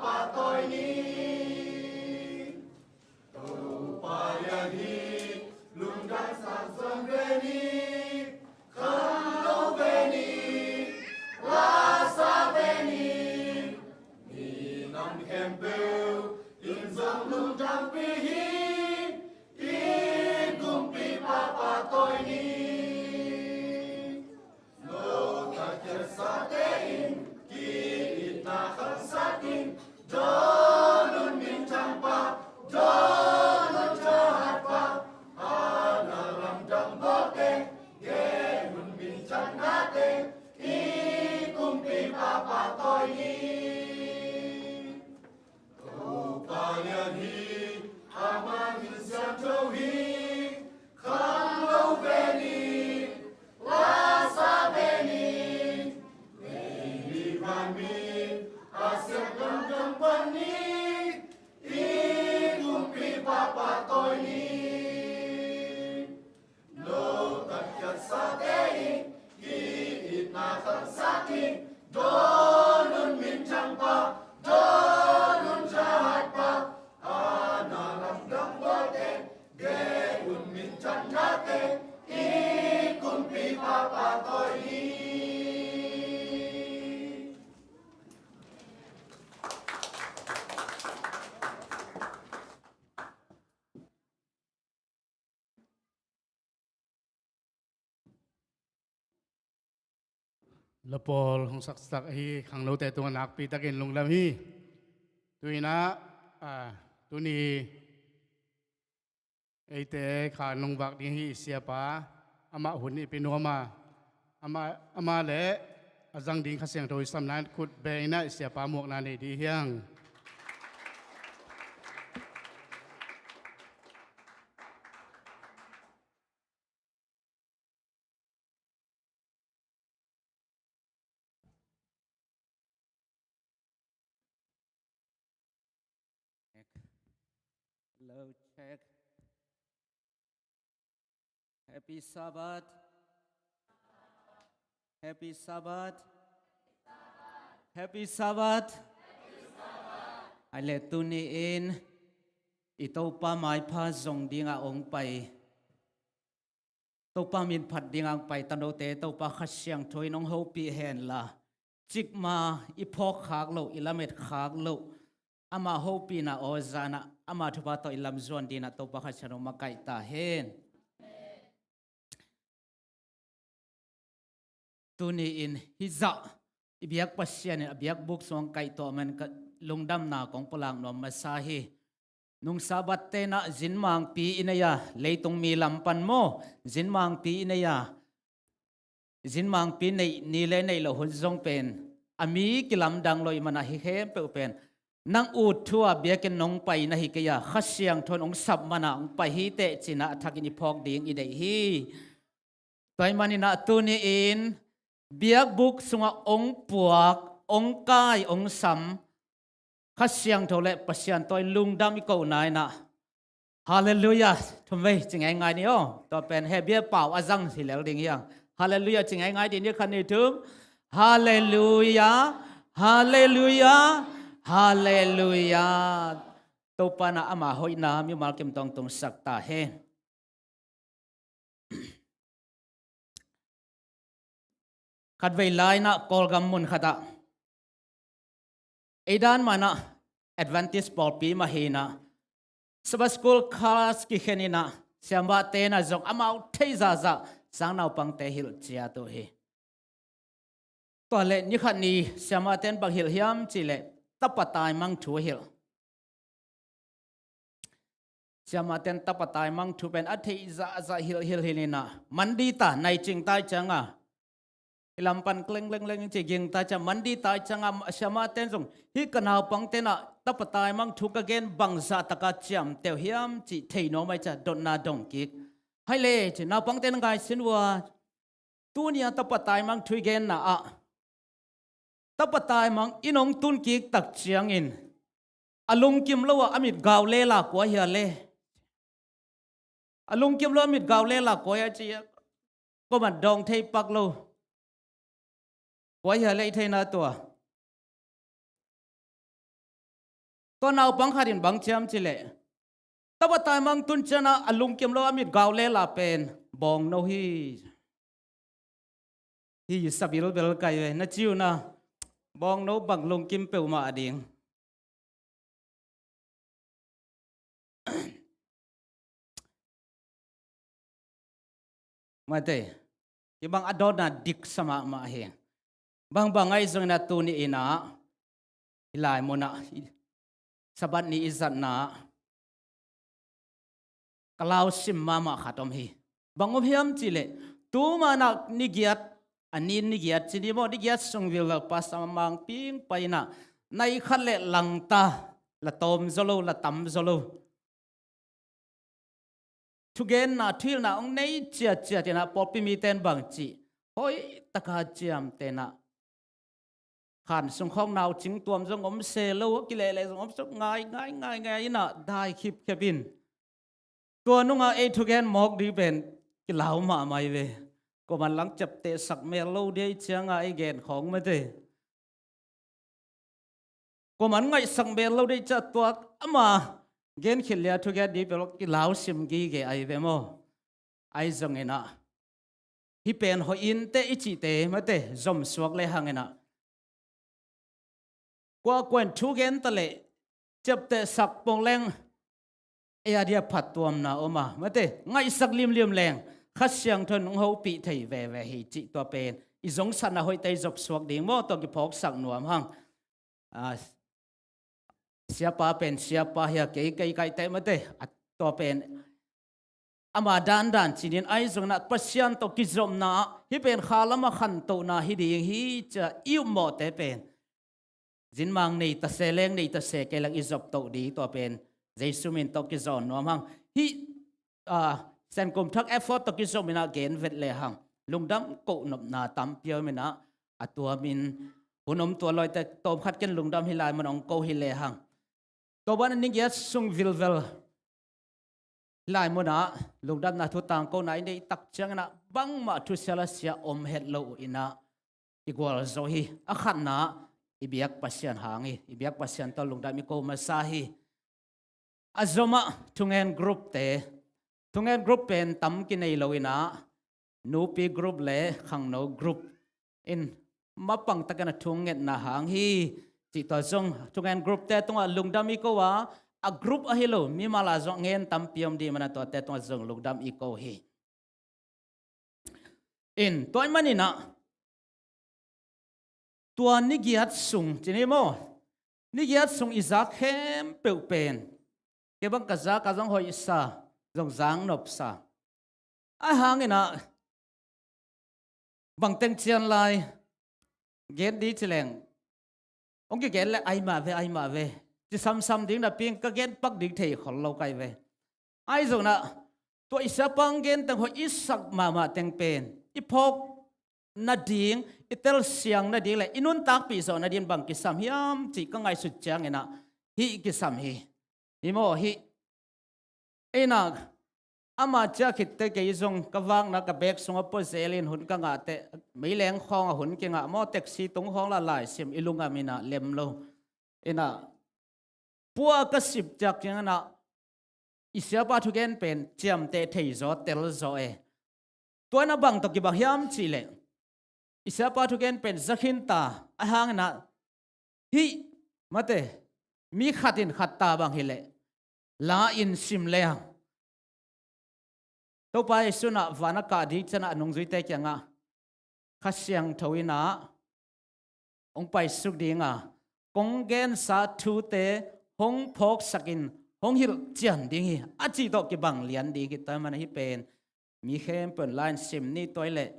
Pahtawi ni. Topa lian hi, lungdam sak zong ve ni. Khanglo ve ni. Lasa ve ni. Minam khempeuh in zong lungdampih hi. I kumpipa pahtawi ni. No ka khiatsate in ki-itna khangsak in. Dawn un minthangpa, dawn un thahatpa. A na lamdang bawlte, gen un minthangnate. I kumpipa pahtawi ni. Topa lian hi, ama min siangtho hi. Khanglo ve ni. Lasa ve ni. Nei ni vanmi a siang gamdang pan ni. I kumpipa pahtawi ni. No ka khiatsate in ki-itna khangsak in. Dawn un minthangpa, dawn un thahatpa. A na lamdang bawlte, gen un minthangnate. I kumpipa pahtawi ni. Lapawl hong saksak ahi khanglote tungah nakpi takin lungdam hi. Tu-in ah, ah, tuni eite kha nong vak ding hi. I siapa, amah hun i pia nuam a, amah, amah le a zang ding Kha Siangtho i samna in khut beng in ah i siapa muakna nei dih hiang. Hello, check. Happy Sabbath. Happy Sabbath. Happy Sabbath. Ai le tuni-in i Topa maipha zong dingah ong pai, Topa min phat dingah ong pai tanote Topa Kha Siangtho in ong hopih hen la, cikmah i phawk khak loh, i lamet khak loh, ama hopihna aw zan ah ama thupha tawh i lamzuan dingin ah Topa Kha Siangtho makaih ta hen. Tuni-in hih zah i biak Pasian in a biakbuk sungah kaihtuah man ka lungdamna kong pulak nuam masa hi. Nung Sabbath tenah zinmangpi i nei a, leitung mi lam pan maw, zinmangpi i nei a, zinmangpi neih ni le neih loh hun zong pen a mi kilamdang lo i manah hih khempeuh pen nang ut thu-a biakinn nong pai na hi kei a, Kha Siangtho in ong sap manah ong pai hi teh ci-in ah a thakin i phawk ding i deih hi. Tua ahih manin ah tuni-in biakbuk sungah ong puak, ong kai, ong sam Kha Siangtho le Pasian tawh i lungdam i kohna in ah Halleluiah. Thumvei ci ngeingai ni aw. Tua pen Hebru pau a zang hi lel ding hiang. Halleluiah ci ngeingai ding ni, khat, nih, thum. Halleluiah. Halleluiah. Halleluiah. Topa in ah ama hoihna mimal kim tawh ong tungsak ta hen. Khatvei lai in ah Kawlgam mun khatah ei dan mah in ah Adventist pawlpi mah hi in ah Sabbath School class kikhen in ah siamahte in ah zong amau theih zahzah sang naupangte hilh ciat uh hi. Tua leh ni khat ni siamahte in bang hilh hiam cih leh tapa taimang thu hilh. Siamahte in tapa taimang thu pen a theih zahzah hilh hilh hilh in ah man ding ta, nai cing tai ciang a, i lam pan kleng leng leng ci ging tai ciang, man ding tai ciang a, siamahte in zong hih ka naupangte in ah tapa taimang thu ka gen bangzah tak a ciamteh uh hiam cih thei nuam ahih ciang dotna dong kik. Hai le ci, naupangte in ngaihsun uh a, tuni a tapa taimang thu i genna ah tapa taimang inn hong tun kik tak ciangin a lungkim lo a, a mit gau lela kua hi a le? A lungkim lo a mit gau lela kua hi a ci a, kuamah dawng thei pak lo. Kua hi a le i theihna tua? Tua naupang khat in bang ci hiam cih leh, tapa taimang tun ciangin ah a lungkim lo a mit gau lela pen bawngno hi. Hi sabilbel kai ve, na ci un ah bawngno bang lungkim peuhmah ding. Mate, hih bang a dawnna diksa mahmah hi. Bangbang ahi zongin ah tuni in ah hih lai munah Sabbath ni i zatna ah ka lausim mahmah khat om hi. Bang om hiam cih leh, tu manah ni giat, a nin ni giat ci ni maw, ni giat sung vilvel Pastor Mang Ping pa in ah nai khat le langta, la tawm zaw lo, la tam zaw lo, thugenna, thuhilhna hong nei ciatciat in ah pawlpi mite in bang ci, hoih taka ciamteh in ah khan sung khawng naucing tuam zong om se lo, a kilehleh zong om se lo, ngai ngai ngai ngai in ah dai khipkhep in. Tua nungah ei thugen mawk ding pen kilau mahmah hi ve. Kuaman lang ciaptehsak mel lo ding hi ciangah ei gen khawng mate. Kuaman ngaihsak mel lo ding hi ciah tua ama gen khit leh thugen ding pen kilau sim gige ahi ve maw. Ahi zongin ah hih pen hoih inteh i cihte mate zomsuak lehang in ah, kua kua in thugen ta leh ciaptehsak pong leng ei a dia phattuamna om a, mate, ngaihsak limlim leng Kha Siangtho in hong hopih thei veve hi cih tua pen i zongsatna hoihte i zopsuak ding maw, tua kiphawksak nuam hang. A, siapa pen siapa hi a, kei kei kaite mate, a, tua pen ama dandan cinin ahi zongin ah Pasian tawh kizopna ah hih pen khalam a khantohna hi ding hi ci-a i upmawhte pen zinmang nei ta se leng nei ta se kei leng i zop toh ding, tua pen Jesu min tawh kizawn nuam hang. Hih, a, Senkum Thak effort tawh kizom in ah gen vet lehang lungdam koh nopna tampi om in ah, a tua min hun om tua lawite tawmkhat ken lungdam hih lai mun hong ko hi lehang. Tua banah ni giat sung vilvel hih lai munah lungdamna thu tangkona i neih tak ciangin ah bangmah thusia lasia om het lo uh in ah i gualzo hi. A khatna i biak Pasian hang hi. I biak Pasian tawh lungdam i ko masa hi. A zomah thungen groupte, thungen group pen tam kinei lo in ah nupi group le khangno group in mapang takin a thu ngetna hang hi. Cih tua zong thungen groupte tungah lungdam i ko a, a group ahi lo mimal a zong ngen tampi om dih manah tuate tungah zong lungdam i ko hi. In tua ahih manin ah tua ni giat sung ci ni maw, ni giat sung i zak khempeuh pen kei bang ka zak a zong hoihsa, zong zak nopsa. Ahi hangin ah bangteng cian lai gen ding ci leng hong kigen leh ai mah ve, ai mah ve ci samsam ding napi-in ka gen pak ding thei khol lo ka hi ve. Ahi zongin ah tua i siapa hong gen teng hoih i sak mahmah teng pen i phawk nading, i telsiang nading le i nuntakpih zawh nading bang kisam hiam cih ka ngaihsut ciangin ah hih kisam hi. Hi maw, hih. Ei nak, ama ciah khitte kei zong ka vakna ka bag sungah pua zelin hun ka ngah teh, meileng khawngah hun kingah maw, taxi tung khawng la laisim i lungam in ah lem lo. In ah pua ka sip ciak ciangin ah i siapa thugen pen ciamteh theizaw, telzaw e. Tua in ah bang tawh kibang hiam cih leh i siapa thugen pen za khin ta, ahi hangin ah hih mate, mi khat in khat ta bang hi leh la in sim leng Topa Jesu in ah van a kah ding ciangin ah a nungzuite kiangah Kha Siangtho in ah hong paisuk ding a, kong gensa thute hong phawksakin hong hilh cian ding hi, a cih tawh kibang lian ding hi. Tua ahih manin hih pen mi khempeuh in la in sim ni. Tua hi leh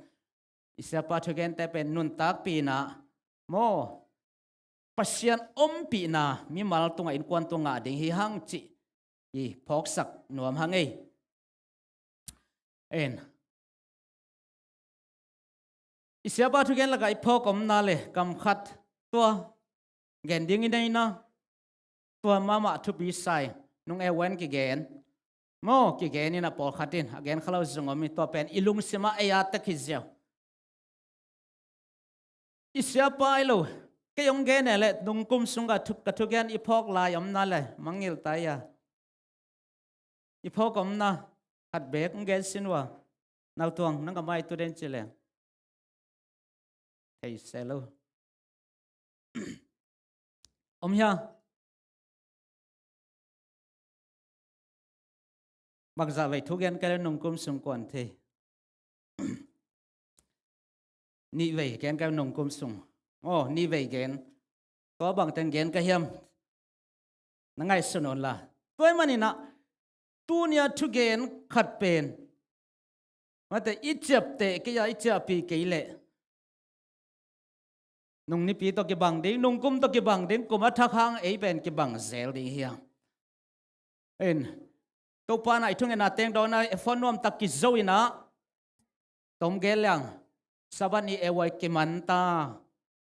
i siapa thugente pen nuntakpih in ah maw, Pasian ompihna mimal tungah, innkuan tungah ngah ding hi hang cih i phawksak nuam hang ei. En. I siapa thugen lakah i phawk omna le kam khat tua gen ding i neihna, tua mahmah thupi sa-in nung e wen kigen maw, kigen in ah pawlkhat in a gen kha lo zong om hi. Tua pen i lungsimah ei a tek hi ziau. I siapa hi lo, Kei hong gen e leh nungkum sung ka thu, ka thugen i phawk lai omna le mangngilh ta ia. I phawk omna khat beek hong gen sin ua. Nautuang, nang ka mai tu den ci leh thei se lo. Om hia? Bangzah vei thu gen ka le nungkum sung kuan thei. Nih vei gen ka nungkum sung. Aw, nih vei gen. Tua bang teng gen ka hiam? Na ngaihsun un la. Tua ahih manin ah, tuni a thugen khat pen, mate, i ciapteh kei a, i ciahpih kei leh nung nipi tawh kibang ding, nungkum tawh kibang ding, kum a thak hang ei pen kibang zel ding hi a. In, Topa in ah i thungetna teng dawn a, effort nuamtak kizo in ah, tom gen leng, Sabbath ni e uai kiman ta.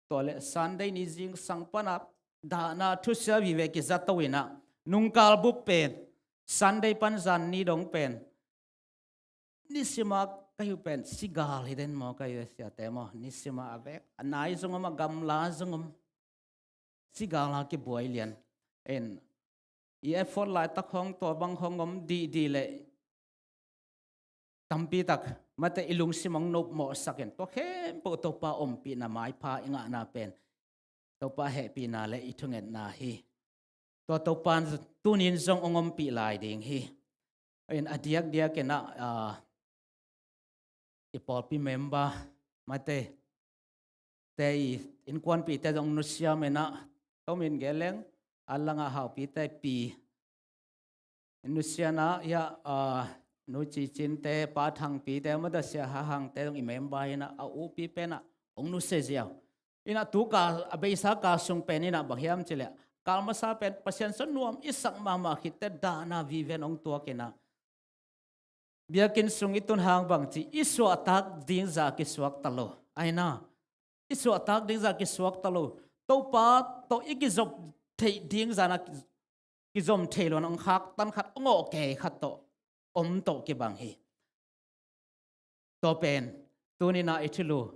Tua leh Sunday ni zingsang pan ah dahna thusia vive kiza to in ah, nungkal bup pen, Sunday pan zan ni dong pen, nisima ka hi uh pen sigal hi den maw, ka hi uh siate maw, nisima a vek, a nai zong om, a gamla zong om. Sigal a kibuai lian. En, i effort laitak hong tua bang hong om dihdih leh tampi tak, mate, i lungsim hong nopmawhsak in, tua khempeuh Topa ompihna maipha i ngahna pen Topa hehpihna le i thungetna hi. Tua Topa in tunin zong hong ompih lai ding hi. En, a diakdiak in ah, ah, i pawlpi member, mate, te i innkuanpihte zong nusia in ah, tomin gen leng, a langah Haupite pi nusia in ah, ia, ah, Nu Cicinte, Pa Thangpite, mate, Sia Hahangte zong i member in ah, a upi pen ah hong nusia ziau. In ah tu kal, a beisa kal sung pen in ah bang hiam cih leh, kal masa pen Pasian sung nuam i sak mahmah khit teh dahna vive in hong tuak in ah, biakinn sung i tun hang bangci i suahtak ding zah kisuak ta lo. Ahi na, i suahtak ding zah kisuak ta lo. Topa tawh i kizop theih ding zah na ki-, kizom thei lo in hong khaktan khat, hong awh kei khat tawh om tawh kibang hi. Tua pen, tuni in ah i thulu,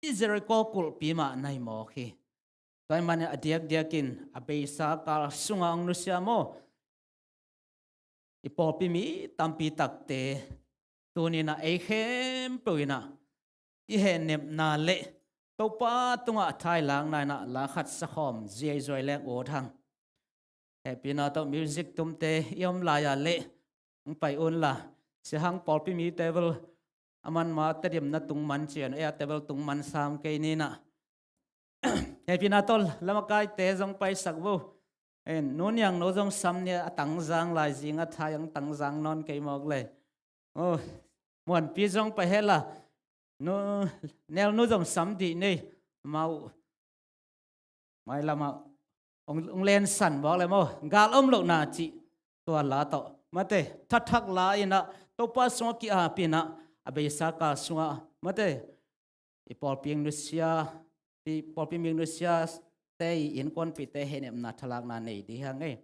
i Jericho kulhpi mah na hi mawk hi. Tua ahih manin a diakdiak in a beisa kal sungah hong nusia maw, i pawlpi mi tampi takte, tuni in ah ei khempeuh in ah i hehnepna le Topa tungah thailakna in ah la khat sakhawm ziaizuai leng ut hang. Hehpihna tawh music tumte i om lai a leh hong pai un la. Sia Hang pawlpi mite bel a man ma Tedim na tung man cian, ei a te bel tung man sam kei ni in ah. Hehpihna tawh lamakaite zong paisak vo. En, Nu Niang, no zong sam ni a tangzang lai, zing a thai hong tangzang nawn kei mawk leh. Oh, Muanpi zong pai hen la. Nu, Nel nu zong sam dih nei. Mau mailam ah hong, hong lensan bawk le maw, gal om lohna cih tua la tawh, mate, thathak la in ah Topa sungah ki-ap in ah, a beisa kal sungah, mate, i pawlpi nusia, i pawlpi mi nusiate, i innkuanpihte hehnepna thalakna nei dih hang ei.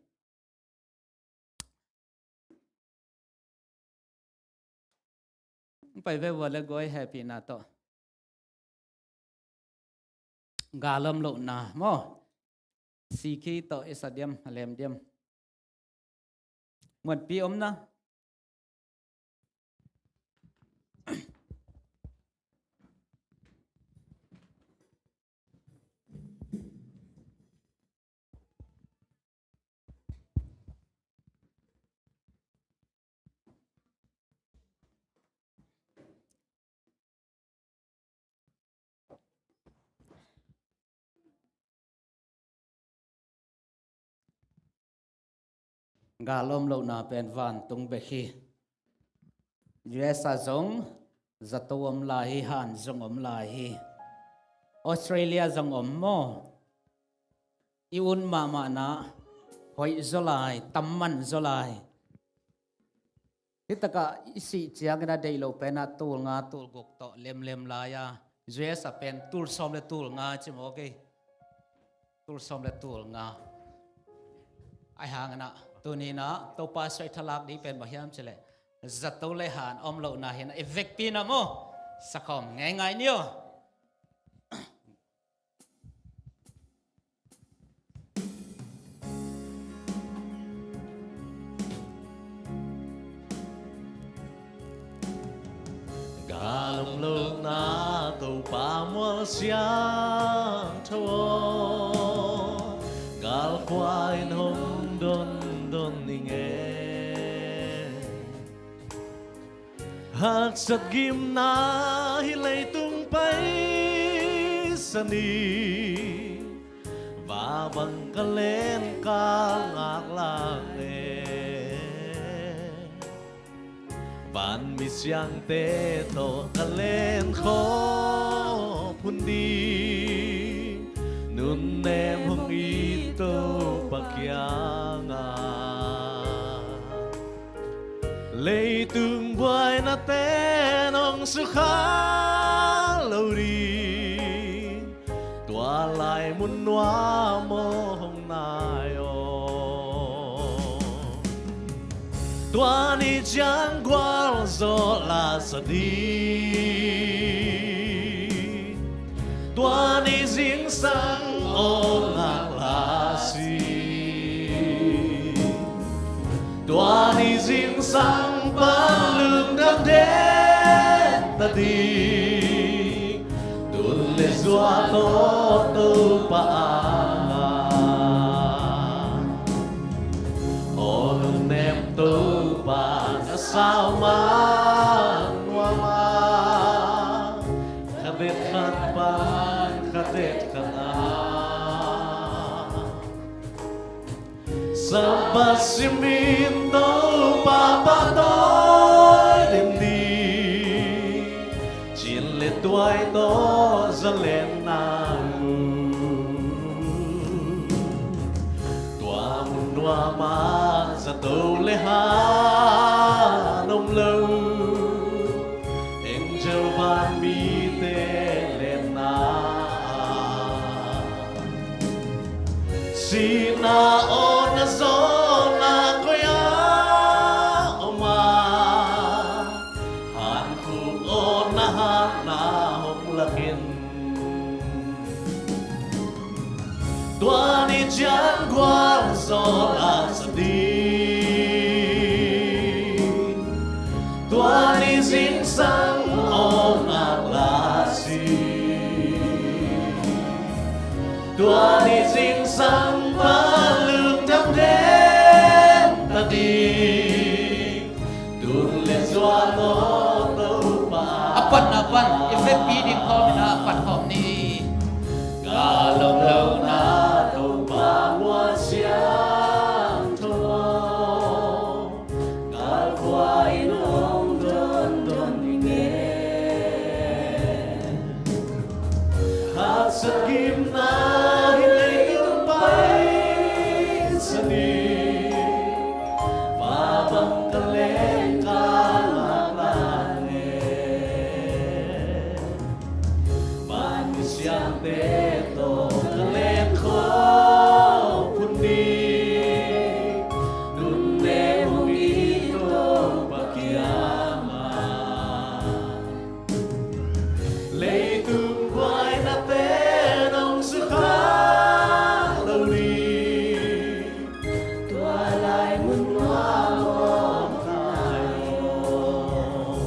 Hong pai ve ua le guai, hehpihna tawh. Gal om lohna maw. Sikhi tawh i sa diam, a lem diam. Muanpi om na. Gal om lohna pen vantung bek hi. U S A zong zato om lai hi, han zong om lai hi. Australia zong om maw. I ut mahmahna hoih zaw lai, tam man zaw lai. Hi takah i sih ciangin a deih loh pen ah tul nga, tul guk tawh lemlem lai a, U S A pen tul sawm le tul nga ci mawk ei. Tul sawm le tul nga. Ahi hangin ah tuni in ah Topa suaithalak ding pen bang hiam cih leh, zato le han om lohna hi in ah i vekpi in ah maw, sakhawm ngeingai ni aw. Na Topa mual siangtho aw, galkhua in hong dondon ing e. Haksat gimna hih leitung paisan hi, va bang ka len ka ngak lak e. Vanmi siangte tawh ka len khawm hun ding, nunnem hong it Topa kiangah. Leitung buaina ten hong sukha lo ding, tua lai mun nuam aw hong nai aw. Tua ni ciang gualzawh la sa ding, tua ni zingsang aw ngak la sih. Tua ni zingsang pan lungdam den ta ding, tun le zua tawh Topa a. Aw lungnem Topa, na sau man nuam a, kha det khat pan kha det khat a. Sabbath simin Topa pahtawi den ding, cin le tuai tawh zalenna mun, tua mun nuam ah zato le han om lo, angel vanmite lenna. Sihna aw na zawhna koi ah om a, hankhuk aw na hatna hong lak in. Tua ni ciang gualzawh la sa ding, tua ni zingsang aw ngak la sih. Tua ni zingsang pan lungdam den ta ding, tun le zua tawh Topa a. A patna pan i vekpi ding khawm in a pat khawm ni. Ka lawm lo na Topa mual siangtho aw, galkhua in hong dondon ing e. Haksat gimna hih leitung paisan hi, va bang ka len ka ngak lak e. Vanmi siangte tawh ka len khawm hun ding, nunnem hong it Topa kiangah. Leitung buaina ten hong sukha lo ding, tua lai mun nuam aw hong nai aw.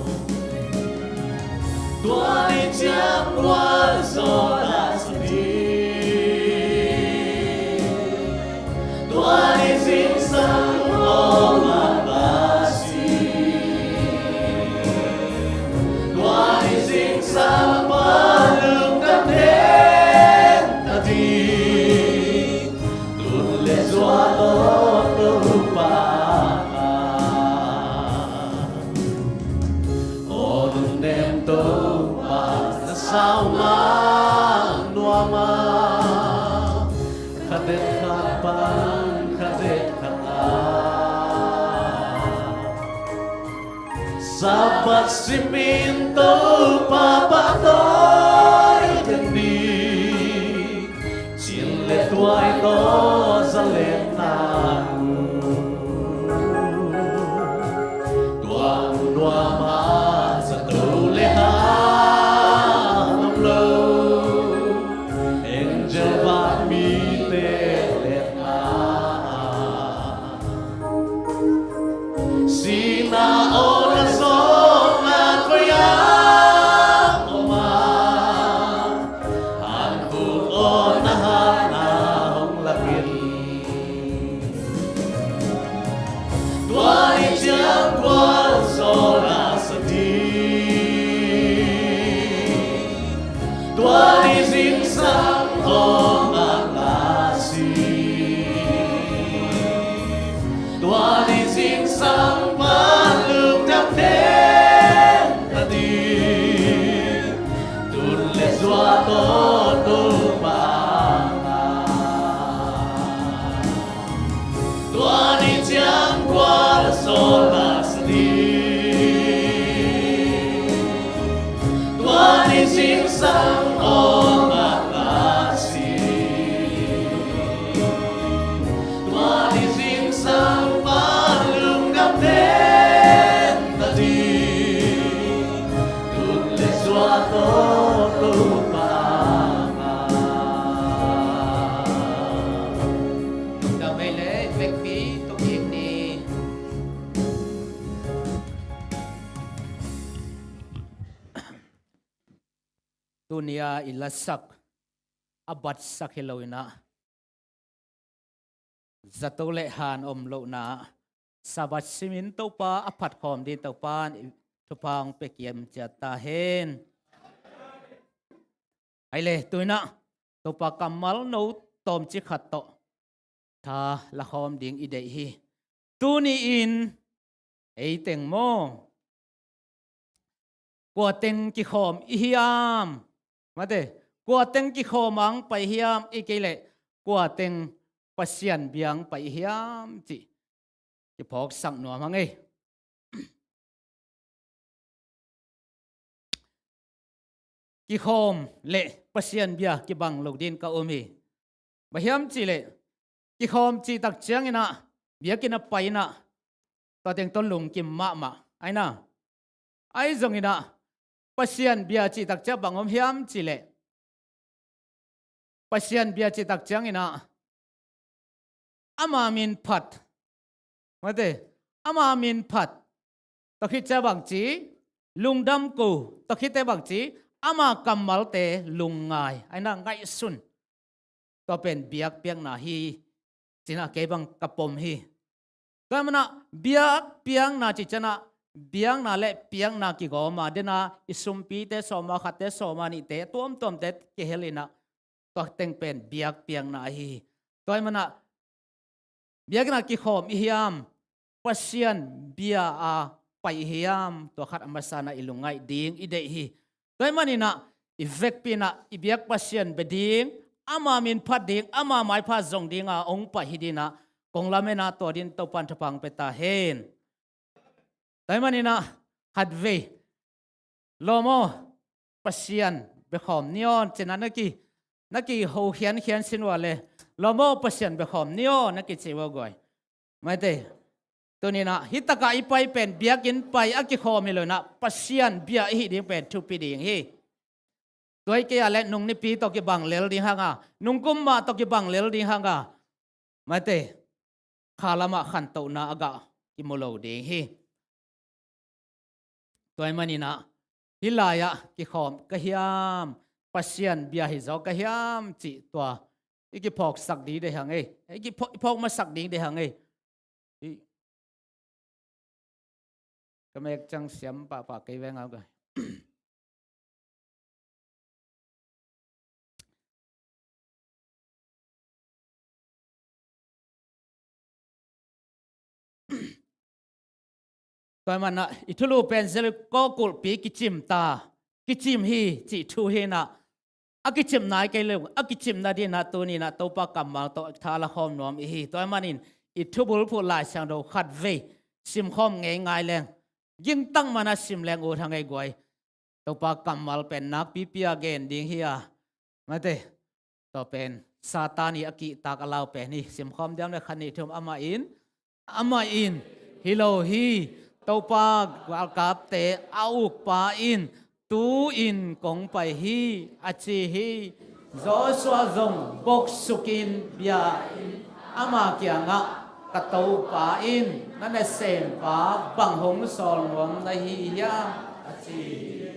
Tua ni ciang gualzawh la sa ding, tua ni zingsang aw ngak la sih. Tua ni zingsang pan lungdam den ta ding, tun le zua tawh Topa a. Aw lungnem Topa, na sau man nuam a, kha det khat pan kha det khat a. Sabbath simin Topa pahtawi den ding, cin le tuai tawh zalenna mun, tua mun nuam ah zato le han om lo, angel vanmite lenna. Sihna aw na zawhna koi ah om a, Tua zaw la sa ding, tua ni zingsang hong a la si, tua ni zingsang pan lungdam den ta ding, tun le zua tawh Topa. Tua ni ciang kua la sawl la sa ding, tua ni zingsang aw ngak ngak si, tua ni zingsang pan lungdam den ta ding, tun le zua tawh Topa. Lungdam ei le vekpi tuk kik ni. Tuni-a i lasak a batsak hi lo inah, zato le han om lohna Sabbath simin Topa a phatkhawm ding Topa in thupha hong pia kiam ciat ta hen. Ai le, tu inah Topa kammal no tawmcik khat tawh tha lakhawm ding i deih hi. Tuni-in ei teng maw, kua teng kikhawm i hiam? Mate, kua teng kikhawm ang pai hiam? I kei leh kua teng Pasian biang pai i hiam cih kiphawksak nuam hang ei. Kikhawm le Pasian bia kibang lo din ka um hi. Bang hiam cihleh, kikhawm cihtak cianginah biakinn a pai inah tua teng tawh lungkim mahmah aina. Ahi zonginah Pasian bia cihtak ciang bang om hiam cihleh, Pasian bia cihtak cianginah ama min phat, mate, ama min phat, tua khit ciang bangci, lungdam ko, tua khit teh bangci, ama kammalte lungngai aina, ngaihsun. Tua pen biakpiakna hi cinah kei bang ka pom hi. Tua manah biakpiakna cih cianah biakna le piakna kigawma dena i sumpite sawma khatte sawma nihte tuamtuamte kihel inah tua teng pen biakpiakna ahi hi. Tua manah biakinn ah kikhawm i hiam, Pasian bia a pai i hiam, tua khat a masa inah i lungngaih ding i deih hi. Tua maninah i vekpi inah i biak Pasian bia ding, ama min phat ding, ama maipha zong dinga hong pai hi dinah kong lamen a, tua din Topan thupha hong pia ta hen. Tua maninah khatvei, lawm aw, Pasian biakhawm ni aw cinah na ki, na kiho khiankhian sin uh a le, lawm aw, Pasian biakhawm ni aw na kici uh a guai. Mate, tuninah hih takah i pai pen biakinn pai a kikhawm hi lo inah Pasian bia i hih ding pen thupi ding hi. Tua hi kei a le nung nipi tawh kibang lel ding hanga, nung kum mah tawh kibang lel ding hanga, mate, kha lamah khantohna a gah kimu lo ding hi. Tua maninah hih lai-ah kikhawm ka hiam, Pasian bia hi zaw ka hiam cih tua i kiphawksak ding deih hang ei. I kiphawk, i phawk masak ding deih hang ei. I, ka mek ciang siam pahpah kei veng a guai. Tua manah i thulu pen Jericho kulhpi kicim ta, kicim hi cih thu hinah, a kicim nai kei lo, a kicim nadinah tuninah Topa kammal tawh tha lakhawm nuam i hi. Tua manin i thubulphuh Lai Siangtho khatvei simkhawm ngeingai leng, gingtak manah sim leng ut hang ei guai. Topa kammal pen nakpipi a gen ding hi a, mate, tua pen Satan i a kihtak a lau pen hi. Simkhawm diam le khat nih thum. Amah in, amah in, hi lo hi, Topa galkapte a ukpa in, tu-in kong pai hi, a ci hi. Joshua zong boksukin bia in ama kiangah, ka Topa in na nasempa bang hong sawl nuam na hi hiam, a ci hi.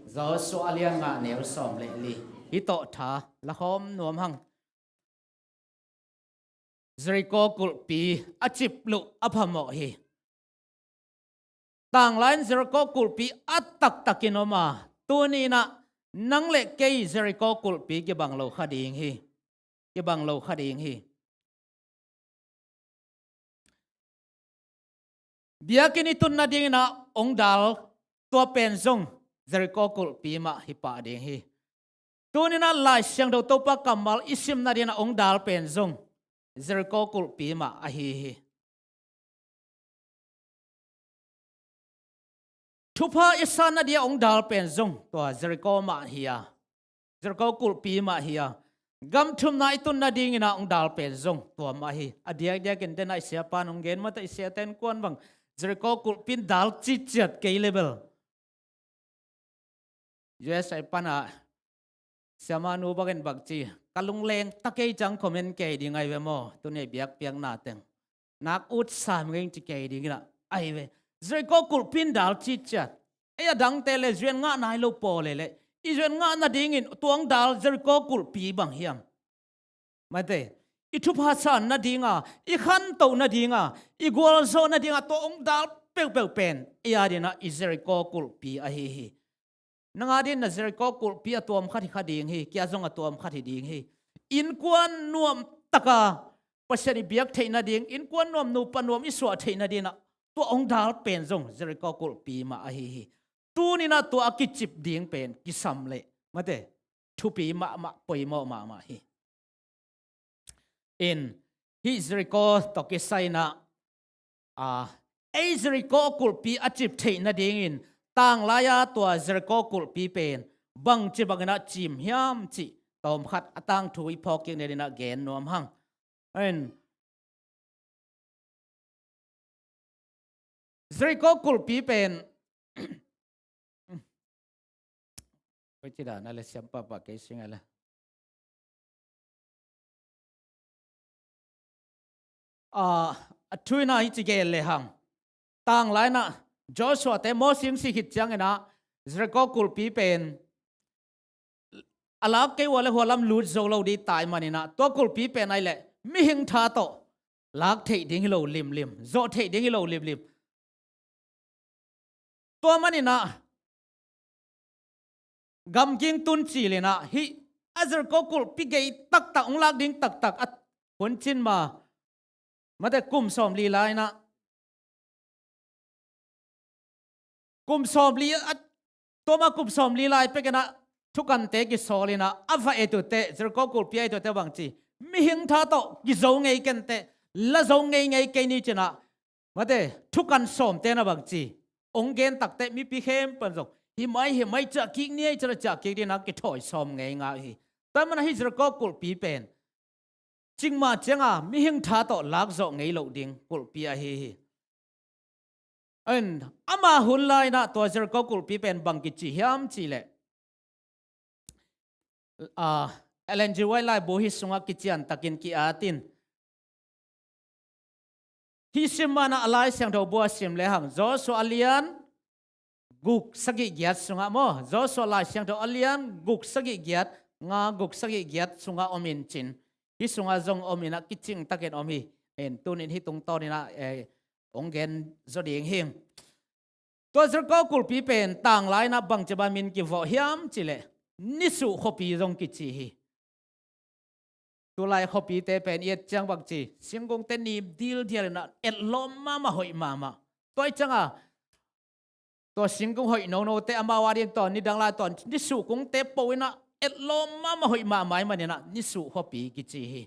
Joshua a lian nga neu sawm le li. Hih tawh tha lakhawm nuam hang. Jericho kulhpi a cip luh a phamawh hi. Tanglai-in Jericho kulhpi a taktakin om a, tuni-in ah nang le kei Jericho kulhpi kibang lo kha ding hi. Kibang lo kha ding hi. Biakinn i tun nadingin ah hong dal tua pen zong Jericho kulhpi mah hi pah ding hi. Tuni-in ah Lai Siangtho Topa kammal i sim nadingin ah hong dal pen zong Jericho kulhpi mah ahi hi. Thupha i san nading a hong dal pen zong tua Jericho mah hi a, Jericho kulhpi mah hi a, gam thumna i tun nadingin ah hong dal pen zong tua mah hi. A diakdiakin den a i siapa'n hong gen mah teh, i siate innkuan bang Jericho kulhpi in dal citciat kei le bel, U S A pan a siamahnu bangin bang ci, ka lungleng ta kei ciang comment kei ding ahi ve maw, tuni biakpiakna teng nak ut sam ngei ci kei ding in ah ahi ve. Jericho kulhpi in dal citciat. Ei a dangte le zuan ngah nai lo pawl leh, i zuan ngah nadingin tua hong dal Jericho kulhpi bang hiam? Mate, i thupha san nading a, i khantoh nading a, i gualzawh nading a tua hong dal peuhpeuh pen ei adingin ah i Jericho kulhpi ahi hi. Nang adingin na Jericho kulhpi a tuam khat hi kha ding hi, kei a zong a tuam khat hi ding hi. Innkuan nuam taka Pasian i biak theih nading, innkuan nuam, nupa nuam i suah theih nadingin ah tua hong dal pen zong Jericho kulhpi mah ahi hi. Tuni-in ah tua a kicip ding pen kisam leh, mate, thupi mahmah, poimawh mahmah hi. In, hih Jericho tawh kisai-in ah, a, ei Jericho kulhpi a cip theih nadingin tanglai-a tua Jericho kulhpi pen bangci bangin ah cim hiam cih tawmkhat a tangthu i phawk kik nadingin ah gen nuam hang. In, Jericho kulhpi pen, koi ci dan a le siam pahpah kei sing a le. A, a thu-in ah hih ci gen le hang. Tanglai-in ah Joshua te Moses hong si khit ciangin ah Jericho kulhpi pen a lak kei ua le hua lam lut zo lo ding tai manin ah tua kulhpi pen ahih leh mihing tha tawh lak theih ding hi lo limlim, zawh theih ding hi lo limlim. Tua manin ah gamging tun cilin ah hih a Jericho kulhpi gei taktak, hong lak ding taktak a hun cin ma, mate, kum sawmli lai-in ah, kum sawmli a, tua ma kum sawmli lai pekin ah thukante kisawlin ah a va et uh teh, Jericho kulhpi a et uh teh bang ci, mihing tha tawh kizo ngei ken teh, la zo ngeingei kei ni ci-in ah, mate, thukan sawmte'n ah bang ci, hong gen tak teh mipi khempeuh in zong hi mai, hi mai, ciah kik ni ei ci-in ah ciah kik dingin ah kithawi sawm ngeingai hi. Tua manin ah hih Jericho kulhpi pen cing mah ciangin ah mihing tha tawh lak zawh ngei loh ding kulhpi ahi hi. In, ama hun lai-in ah tua Jericho kulhpi pen bang kici hiam cih leh, a, Ellen G. White laibu hih sungah kician takin ki-at in, hih sim ma-in ah a Lai Siangtho bu a sim le hang, Joshua a lian guk, sagih, giat sungah maw, Joshua Lai Siangtho a lian guk, sagih, giat, nga, guk, sagih, giat sungah om in cin, hih sungah zong om in ah kicing takin om hi. In, tuni-in hih tungtawnin ah, eh, hong gen zaw ding hi. Tua Jericho kulhpi pen tanglai-in ah bangci bangin kivawh hiam cih leh nisuh khuapi zong kici hi. Tulai khuapite pen i et ciang bang ci, singkungte nim dildial in ah etlawm mahmah, hoih mahmah. Tua ahih ciangin ah tua singkung hoih nonote amau adingin tua nidang lai tua nisuh kungte po in ah etlawm mahmah, hoih mahmah ahih manin ah nisuh khuapi kici hi.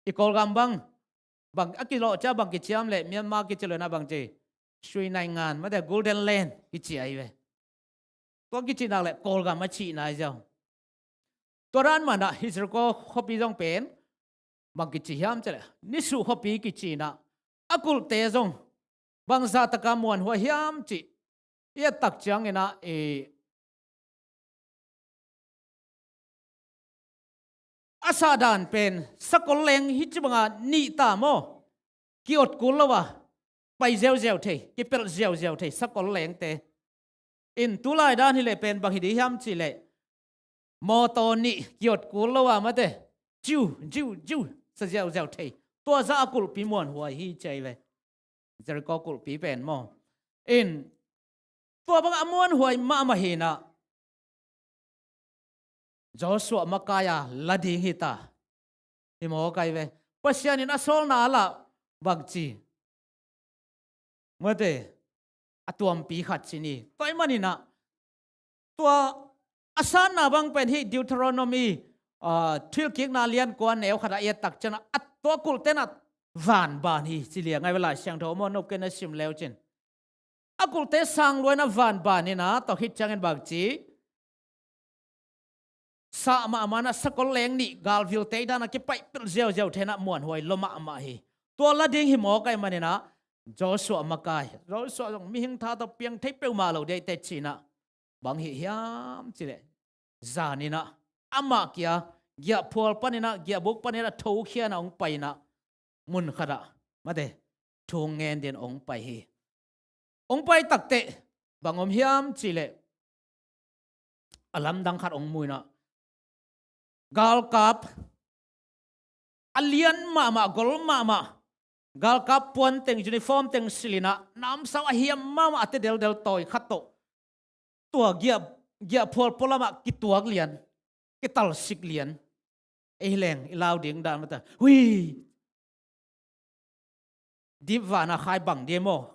I Kawlgam bang, bang a kilawh ciang bang kici hiam leh, Myanmar kici lo-in ah bang ci, Sui Naingan, mate, Golden Land kici ahi ve. Tua kici nak leh Kawlgam a cihna hi ziau. Tua dan manin ah hih Jericho khuapi zong pen bang kici hiam cih leh nisuh khuapi kici in ah, a kulhte zong bangzah takin muanhuai hiam cih i et tak ciangin ah, i a sah dan pen sakol leng hih ci bangin nih ta maw, ki-ot kul lo a, pai ziauziau thei, kipelh ziauziau thei sakol lengte. In, tulai dan hi leh pen bang hi ding hiam cih leh mawtaw nih ki-ot kul lo a, mate, ziu ziu ziu sa ziauziau thei, tua zah a kulhpi muanhuai hi ci ahi ve. Jericho kulhpi pen maw. In, Tua bang a muanhuai mahmah hi inah Joshua makai-a la ding hi ta. Hi mawk ai ve. Pasian in a sawlna a lah bangci, mate, a tuampi khat ci ni. Tua ahih man inah tua a sanna bang pen hih Deuteronomy, ah, Thuhilhkikna lian kua neu khat ah i et tak ciangin ah, a tua kulhte na vanban hi ci liang ai ve, Lai Siangtho maw, nop kei na sim leu cin. A kulhte sang lua inah vanban inah, tua khit ciangin bangci, sah mahmah inah sakol leng nih galvilte i dan a kipaih pilh ziauziau thei inah muanhuai lua mahmah hi. Tua la ding hi mawk ai man inah Joshua makai. Joshua zong mihing tha tawh piang thei peuhmah lo ding hi teh ci inah, bang hih hiam cih leh, zan inah amah kia giahphual pan inah, giahbuk pan inah thokhia inah hong pai inah, mun khat ah, mate, thu hong ngen dingin hong pai hi. Hong pai tak teh bang om hiam cih leh, a lamdang khat hong mu inah, galkap a lian mahmah, gol mahmah, galkap puan teng, uniform teng silh inah, namsau a hiam mahmah a te deldel tawi khat tawh, tua giah, giahphual pualam ah kituak lian, kitalsik lian. Ei leng i lau ding dan mata, hui, dip vana khai bang ding maw?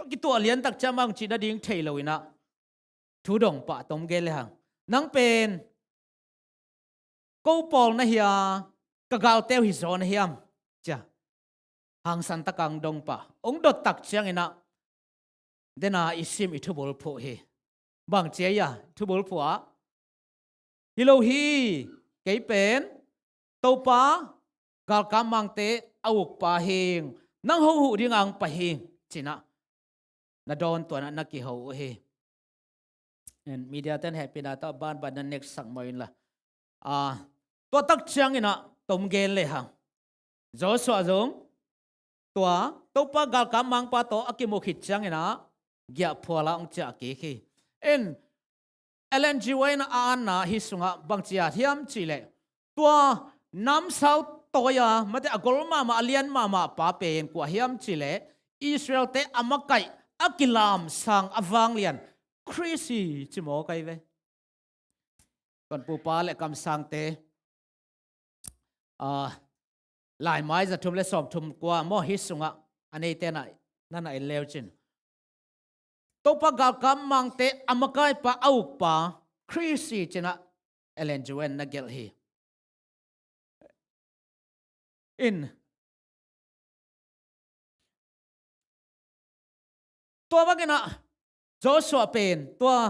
Kituah lian tak ciang bang cih nading thei lo inah, thu dong pah tom gen le hang. Nang pen ko pawl na hia, ka galte uh hi zaw na hiam, cia hangsan tak a hong dong pah. Hong dot tak ciang inah, dena i sim i thubulphuh hi. Bang cia ia thubulphuh ah, hi lo hi, kei pen Topa galkap mangte a ukpa hing, nang ho huh ding a hong pai hing ci inah, na dawn tua inah na kiho uh hi. Media ten hehpihna tawh banban na neksak mawh inla, ah, tua tak ciang inah tom gen le hang. Joshua zong tua Topa galkap mangpa tawh a kimuh khit ciang inah giahphual ah hong ciah kik hi. In Ellen G. White in a anna hih sungah bang ci-a hiam cih leh, tua namsau tawi-a, mate, a gol mahmah, a lian mahmah pa pen kua hiam cih leh, Israel-te a makaih, a kilamsang, a vanglian Khrist hi ci mawk ai ve. Tonpupa le kamsangte, ah, Laimai za thum le sawm thum kua maw, hih sungah a neite na, na na en leu cin. Topa galkap mangte a makaipa, a ukpa Khrist hi ci inah Ellen G. White in na gelh hi. In tua bang inah Joshua pen tua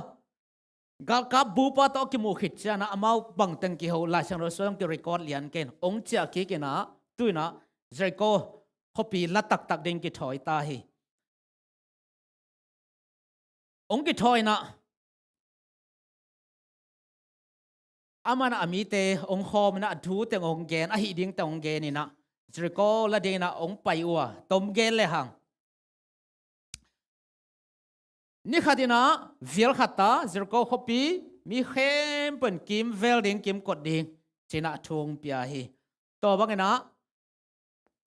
galkap bupa tawh a kimuh khit ciang inah amau bangteng kiho, Lai Siangtho sung ki-record lian kei in, hong ciah kik inah, tu inah Jericho khuapi la taktak ding kithawi ta hi. Hong kithawi inah, amah in a mite hong khawm inah, a thu teng hong gen, a hih ding teng hong gen inah, Jericho la ding inah hong pai uh a, tom gen le hang. Ni khat inah vial khat ta, Jericho khuapi mi khempeuh in kimvel ding, kimkot ding ci inah thu hong pia hi. Tua bang inah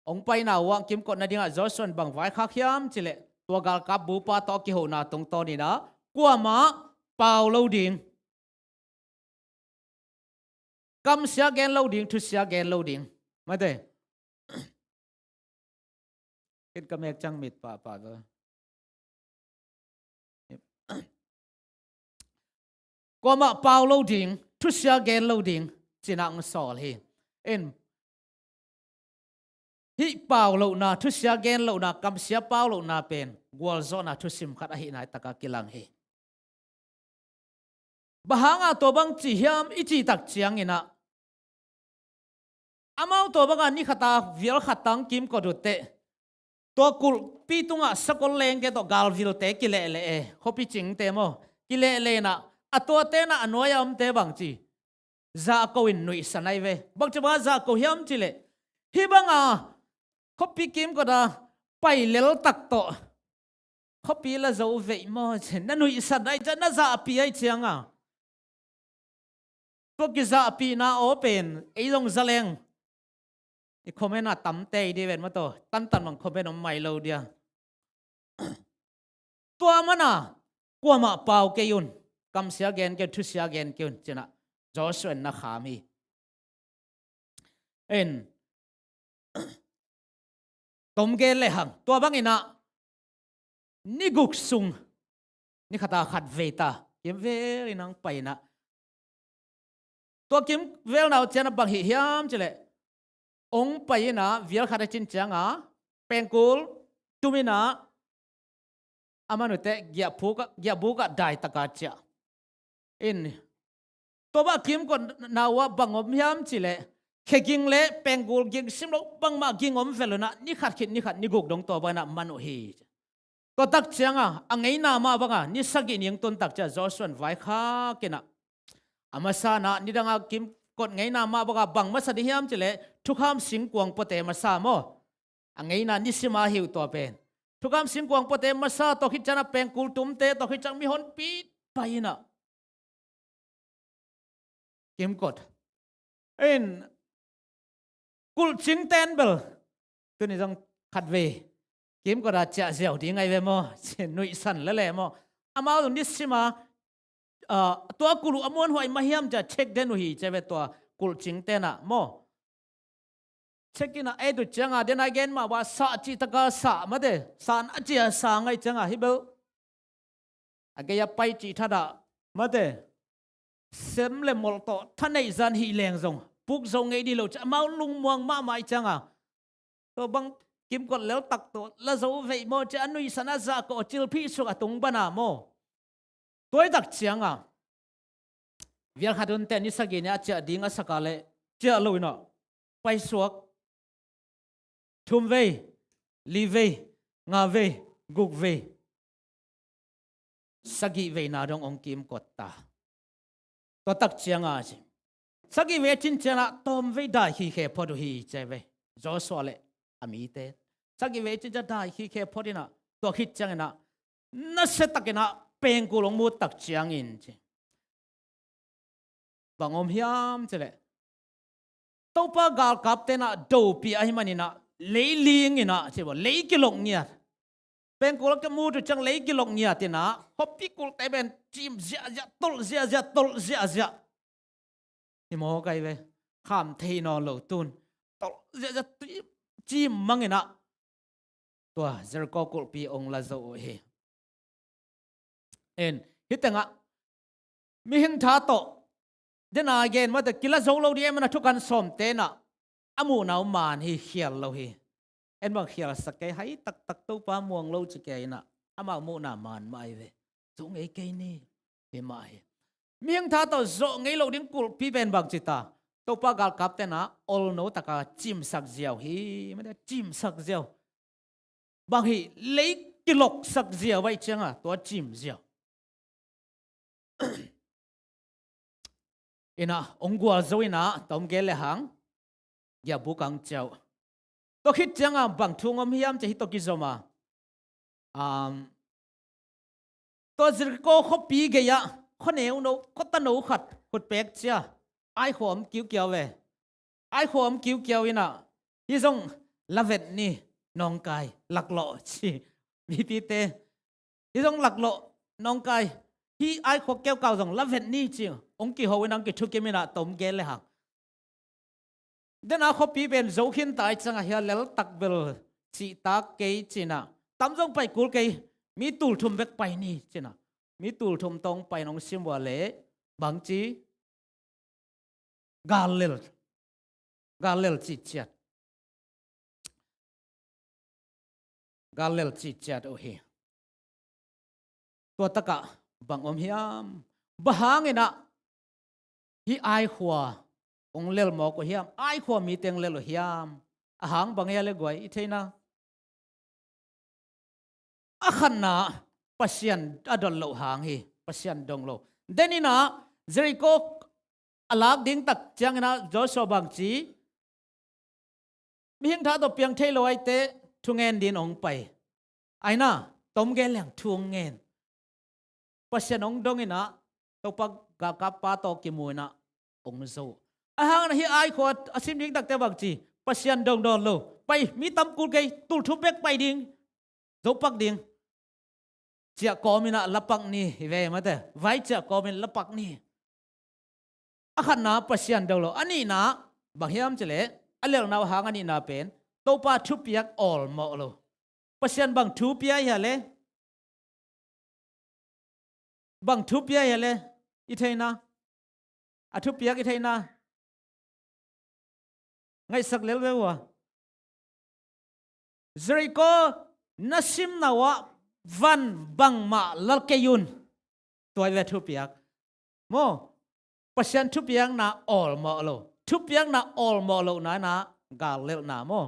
hong paina uh ah kimkot nadingah Joshua in bang vaikhak hiam cih leh, tua galkap bupa tawh a kihona tungtawn inah kuamah pau lo ding, kamsia gen lo ding, thusia gen lo ding. Mate, kit ka mek ciang mit pahpah ve. Kuamah pau lo ding, thusia gen lo ding ci inah hong sawl hi. In, hih pau lohna, thusia gen lohna, kamsia pau lohna pen gualzawhna thusim khat ahih nai takah kilang hi. Bang hanga tua bang ci hiam i cih tak ciang inah, amau tua banga ni khat a vial khat tang kimkot uh teh, tua kulhpi tungah sakol lengte tawh galvilte kilehleh e, khuapi cingte maw, kilehleh inah, a tuate inah a nuai-a omte bang ci, zahko in nuihsan ai ve. Bang ci banga zahko hiam cih leh, hih banga khuapi kimkot a pai lel tak tawh khuapi la zo veih maw ci, na nuihsan ai ciang, na zahpih ai cianga, tua kizahpihna aw pen ei zong za leng i comment a tam tei ding ven maw, tua tantan bang comment om mai lo dia. Tua mana kuamah pau kei un, kamsia gen kei un, thusia gen kei un, ci-in ah Joshua in na kham hi. En, tom gen le hang, tua bangin ah ni guk sung, ni khat a khat vei ta, kimvel in hong pai in ah, tua kimvel na uh ciang ah bang hih hiam cih leh, hong pai in ah vial khat a cin ciang a pengkul tum in ah, a man uh teh giahbuk ah, giahbuk ah dai tak a ciah. In, tua bang a kimkot na uh ah bang om hiam cih leh, khe ging le pengkul ging sim lo, bangmah ging om vel un ah, ni khat khit ni khat, ni guk dong tua bang in ah man uh hi. Tua tak ciang a, a ngeina mah bang a ni sagih ni hong tun tak ciang Joshua in vaikhak in ah, a masa in ah nidang a kimkot ngeina mah bang a bang masa ding hiam cih leh, thukham singkuang puate masa maw. A ngeina nisim a hi uh tua pen. Thukham singkuang puate masa, tua khit ciang a pengkul tumte, tua khit ciang mihonpi pai in ah kimkot. In, kulhcing ten bel, tuni zong khat vei kimkot a ciah ziau ding ahi ve maw, ci nuihsan lel e maw. Amau zong nisim a, ah, tua kulh uh a muanhuai mah hiam ci-a check den uh hi ci ve, tua kulhcing ten ah maw. Check in ah et uh ciang a, den a gen mah bang a sah cih tak a sah mate, sah na ci a sah ngai ciang a, hi bel a gei a pai cih that ah mate, sem le molh tawh thaneih zan hih leng zong puk zo ngei ding lo ci-a amau lungmuang mahmah ih ciang a, tua bang kimkot lel tak tawh la zo veih maw ci-a nuihsan a zahkawh a cilphih suk a tung ban a maw. Tua ih tak ciang a, vial khat un teh ni sagih ni a ciah ding a sak a leh ciah lo in ah paisuak. Thum vei, li vei, nga vei, guk vei, sagih veina dong hong kimkot ta. Tua tak ciang a ci, sagih vei a cin ciang a tawm vei dai khikhe phot uh hi ci ve. Joshua le a mite, sagih vei a cin ciang dai khikhe phot in ah, tua khit ciang in ah nasia tak in ah pengkul hong mut tak ciangin ci, bang om hiam cih leh, Topa galkapte in ah dopih ahih manin ah lei ling in ah, ci bang, lei kilok ngiat. Pengkul a kimut uh ciang lei kilok ngiat in ah, khuapi kulhte pen cim ziahziah, tolh ziahziah, tolh ziahziah. Hi mawk ahi ve, kham thei nawn lo tun. Tolh ziahziah, cim mang in ah tua Jericho kulhpi hong la zo uh hi. En, hih teng ah mihing tha tawh, den a gen mate, kila zo lo ding e, mana thukan sawmte in ah a muhna uh man hi, khial lo hi. En bang khialsak kei, hai taktak Topa muang lo ci kei in ah, amau muhna man mah ahi ve. Zo ngei kei ni, hi mah hi. Mihing tha tawh zawh ngei lo ding kulhpi pen bang ci ta, Topa galkapte in ah olno tak a cimsak ziau hi, mate, cimsak ziau. Bang hih lei kiloksak ziau ahih ciang a tua cim ziau. In ah hong gualzo in ah, tom gen le hang, giahbuk ah hong ciah uh. Tua khit ciang a bang thu hong om hiam cih leh, hih tawh kizom a, um, tua Jericho khuapi gei ah khuaneu no, khuatano khat khutpek ci a, aikhua om kiukiau ve. Aikhua om kiukiau in ah, hih zong la vet ni, nawngkai, laklawh, ci. Mipite, hih zong laklawh, nawngkai, hih aikhua keukau zong la vet ni, ci. Hong kiho in ah, hong kithukim in ah, tom gen le hang, den a khuapi pen zo khin ta ahih ciang a, hih a lel tak bel cihtak kei ci in ah, tam zong pai kul kei, mi tul thum bek pai ni ci in ah, mi tul thum tawh hong pai in hong sim uh a leh, bangci, gal lel, gal lel citciat. Gal lel citciat uh hi. Tua tak ah bang om hiam? Bang hang in ah hih aikhua hong lel mawk uh hiam? Aikhua mite hong lel uh hiam? A hang bang hia le guai, i theihna? A khatna, Pasian a dot loh hang hi, Pasian dong lo. Den in ah Jericho a lak ding tak ciang in ah Joshua bangci, mihing tha tawh piang thei lo ahih teh thungen dingin hong pai. Ahi na, tom gen le hang, thu hong ngen. Pasian hong dong in ah, Topa galkappa tawh kimu in ah hong zo. A hang in ah hih aikhua a sim ding tak teh bangci, Pasian dong nawn lo. Pai, mi tam kul kei, tul thum bek pai ding, zo pak ding. ciah kawmin ah lapak ni hi ve, mate. Vai ciah kawmin lapak ni. A khatna Pasian dong lo. A nihna bang hiam cih leh, a lelhna uh hang a nihna pen Topa thupiak awlmawh lo. Pasian bang thu pia hia le? Bang thu pia hia le? I theihna. A thupiak i theihna. Ngaihsak lel ve ua. Jericho na simna uah van bangmah la kei un. Tua hi ve thupiak. Maw? Pasian thupiakna awlmawh lo. Thupiakna awlmawh lohna in ah gal lelhna maw?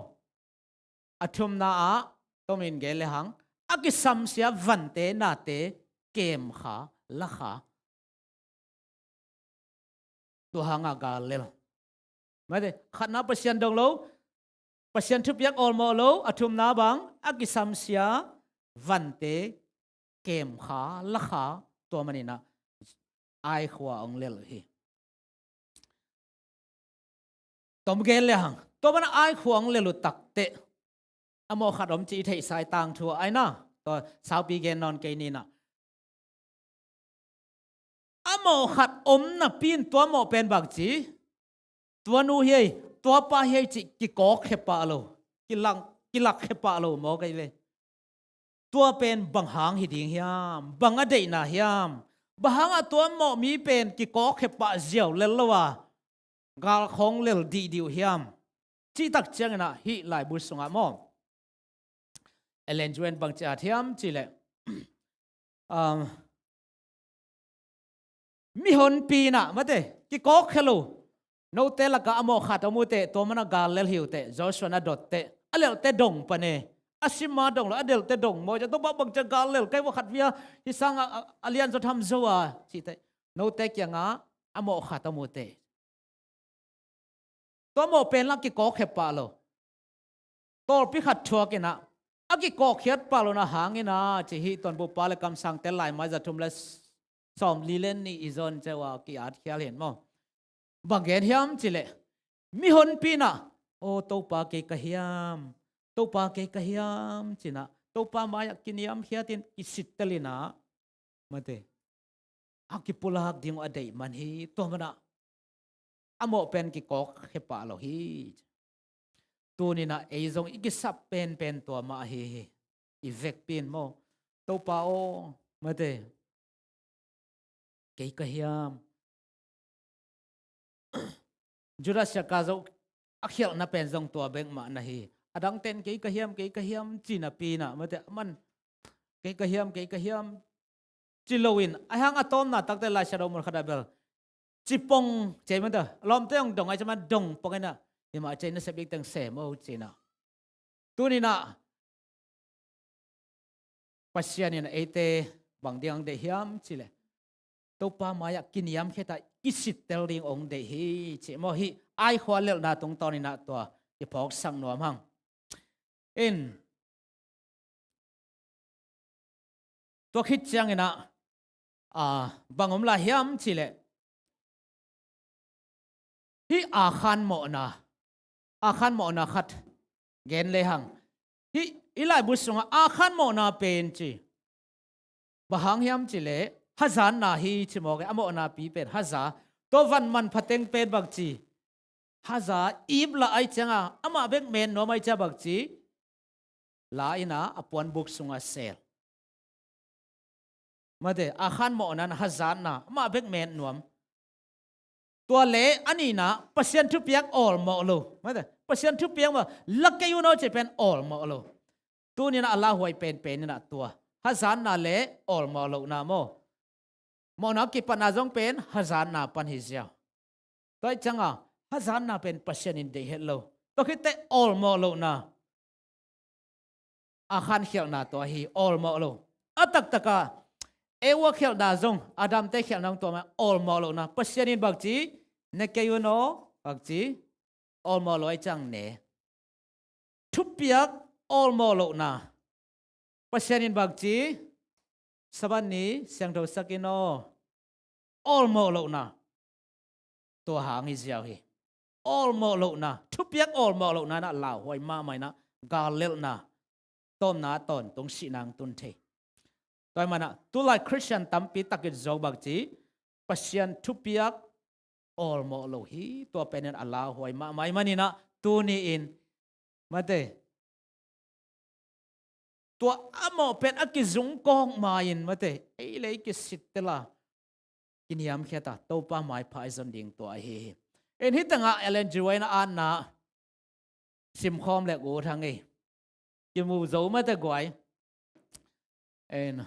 A thumna ah, tomin gen le hang, a kisamsia vante nate kemkha, lakha. Tua hangah gal lel. Mate, khatna Pasian dong lo, Pasian thupiak awlmawh lo, a thumna bang, a kisamsia vante kemkha, lakha, tua manin ah Ai khua hong lel uh hi. Tom gen le hang, tua manin ah Ai khua hong lel uh takteh a mawh khat om cih i theihsa hi, tangthu ah, ai na, tua saupi gen nawn kei ni na. A mawh khat om napi in tua mawh pen bang ci, tua nu hi ei, tua pa hi ei cih kikawkkhia pah lo, kilak, kilakkhia pah lo maw kei ve. Tua pen bang hang hi ding hiam? Bang a deihna hiam? Bang hangah tua mawh mi pen kikawkkhia pah ziau lel lo a, gal khawng lel dihdih uh hiam? Cih tak ciangin ah hih laibu sungah maw, Ellen White bang ci a thiam cih leh, um, mihonpi in ah, mate, kikawkkhia lo. Note lakah a mawh khat om uh teh, tua manin ah gal lel hi uh teh, Joshua na dot teh, a lelhte dong pan e. A sim ma dong lo, a delhte dong maw, cia Topa bang cia gal lel kei ua, khat via hih sangah a, a lianzaw tham zo a, cih teh. Note kiangah a mawh khat om uh teh. Tua mawh pen lah kikawkkhia pah lo. Tawlpi khat thuak in ah, a kikawkkhiat pah lohna hangin ah, ci hi. Tuanbupa le kamsangte laimai za thum le sawmli le nih i zon ciang ua ki-at khial hi maw. Bang gen hiam cih leh, mihonpi in ah, aw, Topa kei ka hiam, Topa kei ka hiam ci-in ah, Topa mai-ah kiniamkhiat in, kisittel in ah, mate, a kipulak ding uh a deih man hi. Tua manin ah a mawh pen kikawkkhia pah lo hi. Tuni-in ah ei zong i kisap penpen tua mah ahi hi. I vekpi in maw, Topa aw, mate, kei ka hiam? Judas Iskariot a khialhna pen zong tua bek mah na hi. A dangte'n kei ka hiam, kei ka hiam ci napi-in ah, mate, aman kei ka hiam, kei ka hiam ci loin, ahih hang a tawpna takteh Lai Siangtho mun khatah bel, ci pong ci ei, mate, a lawmte hong dong ahih ciangin dong pong in ah, hi mah ci ei, nasep ding teng sem o ci-in ah. Tuni-in ah Pasian in eite bang ding hong deih hiam cih leh, Topa mai-ah kiniamkhiat a, kisittel ding hong deih hi, ci maw. Hih Ai khua lelhna tungtawnin ah tua kiphawksak nuam hang. In, tua khit ciangin ah, a, bang om lai hiam cih leh, hih Akhan mawhna, Akhan mawhna khat gen le hang. Hih i laibu sungah Akhan mawhna pen ci, bang hang hiam cih leh, hazatna hi ci maw, a mawhnapi pen haza. Tua van manpha teng pen bang ci, haza, ip lah ahih ciangin, amah bek men nuam ahih ciangin bang ci, la in ah a puanbuk sungah sel. Mate, Akhan mawhna in hazatna, amah bek men nuam. Tua le a nihna, Pasian thupiak awlmawh lo. Mate, Pasian thupiak mah la kei un aw cih pen awlmawh lo. Tuni-in ah a lauhuai penpen in ah tua hazatna le awlmawh lohna maw, mawhna kipatna zong pen hazatna pan hi ziau. Tua ahih ciangin hazatna pen Pasian in deih het lo. Tua khit teh awlmawh lohna, Akhan khialhna tua hi, awlmawh lo. A taktak a Eva khialhna zong, Adamte khialhna zong tua mah, awlmawh lohna. Pasian in bang ci, ne kei un aw, bang ci, awlmawh lo ahih ciangin ne. Thupiak awlmawh lohna. Pasian in bang ci, Sabbath ni siangthosak in aw. Awlmawh lohna. Tua hang hi ziau hi. Awlmawh lohna, thupiak awlmawh lohna in ah lauhuai mahmah in ah, gal lelhna, tawmna tawntung sihna hong tun thei. Tua ahih manin ah tulai Khristian tampi takin zong bangci Pasian thupiak awlmawh lo hi. Tua penin a lauhuai mahmah ahih manin ah tuni-in mate, tua a mawh pen a kizungkawk ma-in mate, ei le ei kisittel a, kiniamkhiat a, Topa maipha i zon ding tua ahi hi. En, hih tengah Ellen G. White in a atna simkhawm le ut hang ei. Kimu zo mate guai. En,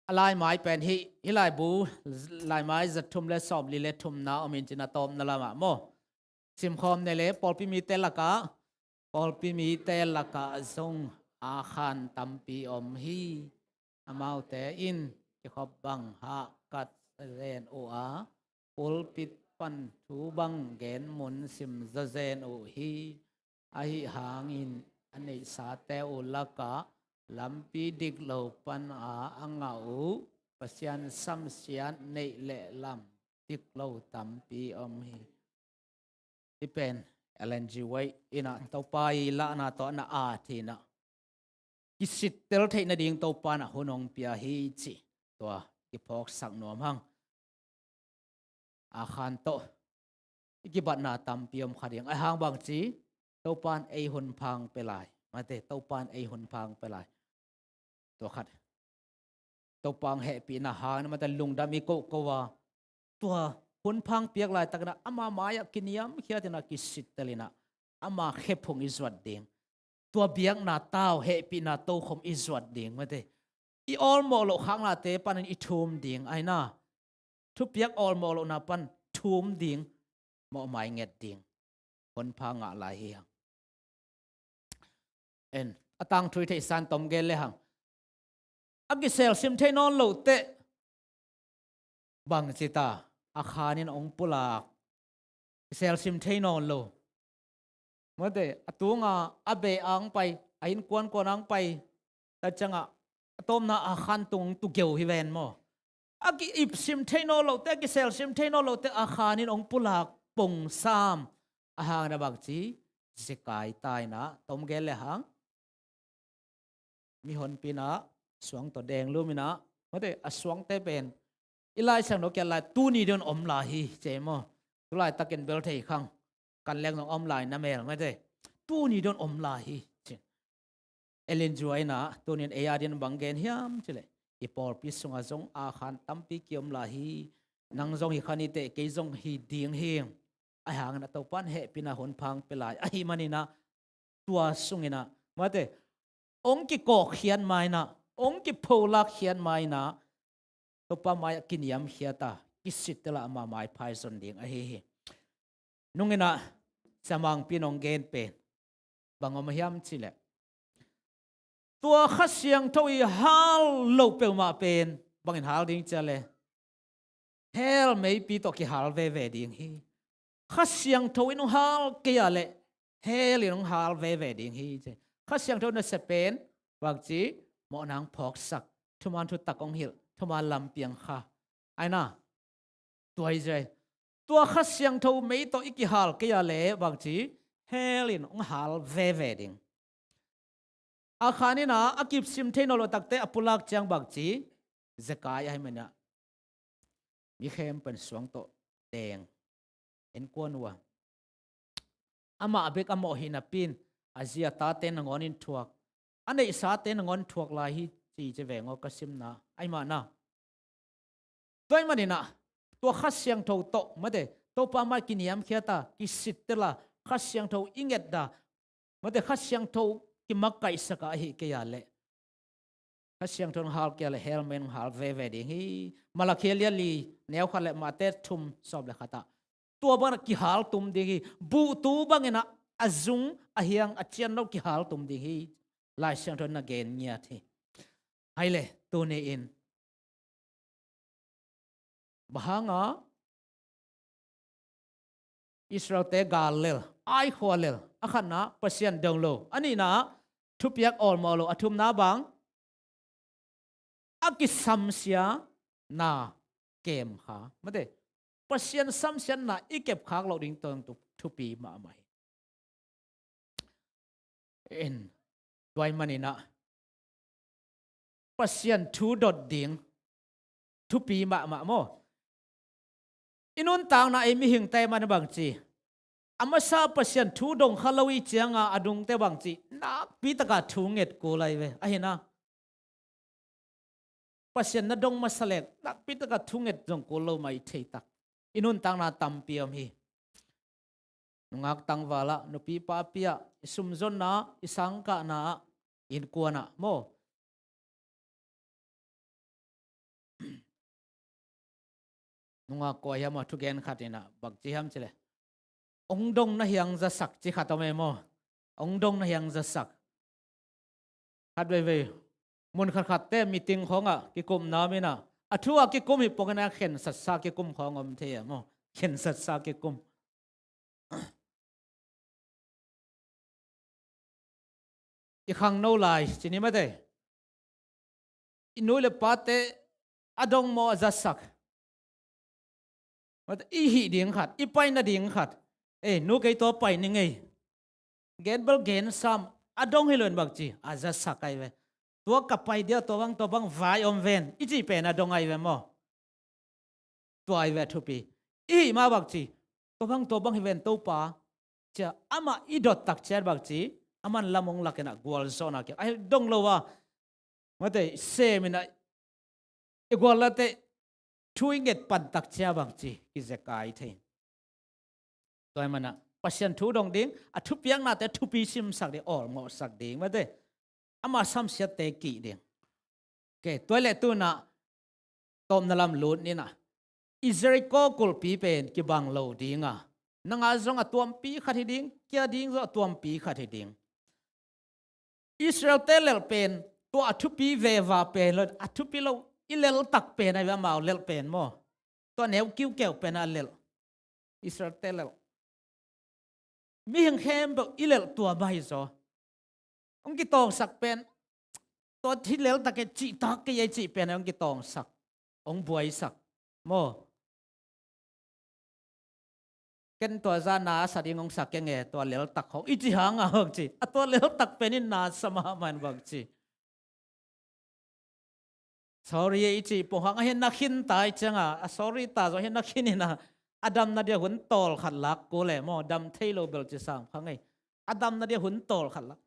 a laimai pen hih, hih laibu, laimai za thum le sawmli le thumna om in cin a tawpna lamah maw. Simkhawm ni le, pawlpi mite lakah, pawlpi mite lakah zong aakhan tampi om hi. Amaute in kikhop bang hahkat zen uh a, pulpit pan thu bang gen mun sim zazen uh hi. Ahi hangin a neihsate uh lakah lampi dik lo pan a a ngah uh Pasian samsiat neih le lam dik lo tampi om hi. Hih pen Ellen G. White in ah Topa i lahna tawh na at hi in ah, kisittel theih nading Topa in ah hun hong pia hi cih tua kiphawksak nuam hang. Aakhan tawh i kibatna tampi om kha ding. Ahi hang bangci, Topa in ei hunpha hong pia lai. Mate, Topa in ei hunpha hong pia lai. Tua khat, Topa hong hehpihna hangin mate lungdam i kohkoh a, tua hunpha hong piak laitakin ah ama mai-ah kiniamkhiat in ah kisittel in ah ama khephung i zuat ding. Tua biakna tau hehpihna tokhom i zuat ding mate. I awlmawh loh khaknate panin i thum ding, ahi na. Thupiak awlmawh lohna pan thum ding, mawhmai nget ding. Hunpha ngah lai hi hang. En, a tangthu i theihsa in tom gen le hang. A kiselsim thei nawn loh teh bangci ta, aakhan in hong pulak. Kiselsim thei nawn lo. Mate, a tunga a beh a hong pai, a innkuan kuan a hong pai, tua ciangah a tawpna aakhan tung tu geu hi ven maw. A ki-ipsim thei nawn loh teh, a kiselsim thei nawn loh teh aakhan in hong pulak pong sam. Ahi hangin ah bangci, zekai ta in ah, tom gen le hang. Mihonpi in ah, suang tawh denglum in ah, mate, a suangte pen i Lai Siangtho kiat lai, tuni dong om lai hi, ci maw. Tulaitakin bel thei khang, kan leng dong om lai na mel, mate. Tuni dong om lai hi, ci. Ellen G. White in ah, tuni in ei a dingin bang gen hiam cih leh, i pawlpi sungah zong aakhan tampi kiom lai hi. Nang zong hi kha ni teh, kei zong hi ding hi. Ahi hangin ah Topa in hehpihna hunpha hong pia lai. Ahih manin ah tua sungin ah, mate, hong kikawkkhiat ma-in ah, hong kipholak khiat ma-in ah, Topa mai-ah kiniamkhiat a, kisittel a, ama maipha i zon ding ahi hi. Nung in ah Sia Mangpi in hong gen pen bang om hiam cih leh, tua Kha Siangtho i hal loh peuhmah pen bangin hal ding cih leh, hell meipi tawh kihal veve ding hi. Kha Siangtho in hong hal kei a leh hell in hong hal veve ding hi, ci. Kha Siangtho nasep pen bangci, mawhna hong phawksak, thuman thutak hong hilh, thuman lampiang kha, ahi na. Tua hi zia. Tua Kha Siangtho mei tawh i kihal kei a leh bangci, hell in hong hal veve ding. Aakhan in ah a kipsim thei nawn loh takte a pulak ciang bangci, zekai ahih manin ah, mi khempeuh in suang tawh deng, innkuan uh a, amah bek a mawh hi napi-in, a zi a tate nangawn in thuak, a neihsate nangawn in thuak lai hi, ci ci veng aw ka simna. Ahih manin ah, tua ahih manin ah, tua Kha Siangtho tawh, mate, Topa mai-ah kiniamkhiat a, kisittel a, Kha Siangtho i nget a, mate, Kha Siangtho kimakaihsak a ahih kei a leh, Kha Siangtho in hong hal kei a leh hell mei in hong hal veve ding hi. Malakhi a lian li, neu khat le Matthai thum, sawm le khat ah, tua bangin ah kihal tum ding hi. Buhtu bangin ah a zung, a hiang, a cian lo kihal tum ding hi. Lai Siangtho in na gen ngiat hi. Hai le, tuni in, bang hang a Israel-te gal lel, Ai khua lel, a khatna Pasian dong lo, a nihna thupiak awlmawh lo, a thumna bang, a kisamsiatna kem kha, mate, Pasian samsiatna i kep khak loh ding tawh thupi mahmah hi. En, tua ahih manin ah, Pasian thu dot ding thupi mahmah maw? I nuntakna ei mihingte man bangci, a masa Pasian thu dong kha lo i cianga a dungte bangci nakpi taka thu nget kul ai ve. Ahi na, Pasian na dong masa lek nakpi taka thu nget zong kul lo mai thei tak. I nuntakna tampi om hi. Nungak tangvalah, nupi papi ah, i sumzonna, i sangkahna ah, innkuan ah maw? Nungak kua hiam a thugen khat in ah bang ci hiam cih leh, ong dong na hiang zasak ci khat om e maw? Ong dong na hiang zasak. Khat veivei mun khatkhatte meeting khawngah kikum nam in ah, a thu a kikum hi pongin a khensatsa kikum khawng om thei a maw? Khensatsa kikum. I khangno lai ci ni mate, i nu le pate a dong maw a zasak? Mate, i hih ding khat, i pai nading khat. Ei, nu kei tua pai ni ngei. Gen bel gen sam, a dong hi lo in bang ci, a zasak ai ve. Tua ka pai dia, tua bang, tua bang vai om ven i cih pen a dong ai ve maw? Tua ai ve a thupi. I hih ma bang ci, tua bang, tua bang hi ven Topa. Cia amah i dot tak ciat bang ci, aman lam ong lak in ah gualzawhna kia ai dong lo a. Mate, sem in ah i gual late thu i nget pan tak cia bang ci kizek ai thei. Tua hi manah Pasian thu dong ding, a thupiaknate thupi simsak ding, awlmawhsak ding mate. Ama samsiatte kih ding. Ke, tua hi leh tu in ah tawpna lam lut ni in ah, i Jericho kulhpi pen kibang lo ding a, nang a zong a tuampi khat hi ding, kia ding zong a tuampi khat hi ding. Israel-te lelh pen tua a thupi veva pen lo, a thupi lo i lelh tak pen ai ve, amau lelh pen maw? Tua neu kiukeu pen a lelh. Israel-te lelh. Mihing khempeuh i lelh tua mah hi zaw. Hong kitawngsak pen, tua hi lelh tak e, cihtak kei ei cih pen hong kitawngsak, hong buaisak maw? Ken tua zah na sa ding hong sa keng e, tua lelh tak hong i ci hang a hong ci. A tua lelh tak pen in na sa mahmah in bang ci. Sorry e i cih pong hang a hi na khin ta i cianga, a sorry ta zaw hi na khin in a, a damna dia hun tawl khat lak kul e maw? Dam thei lo bel ci sam kha ngei. A damna dia hun tawl khat lak.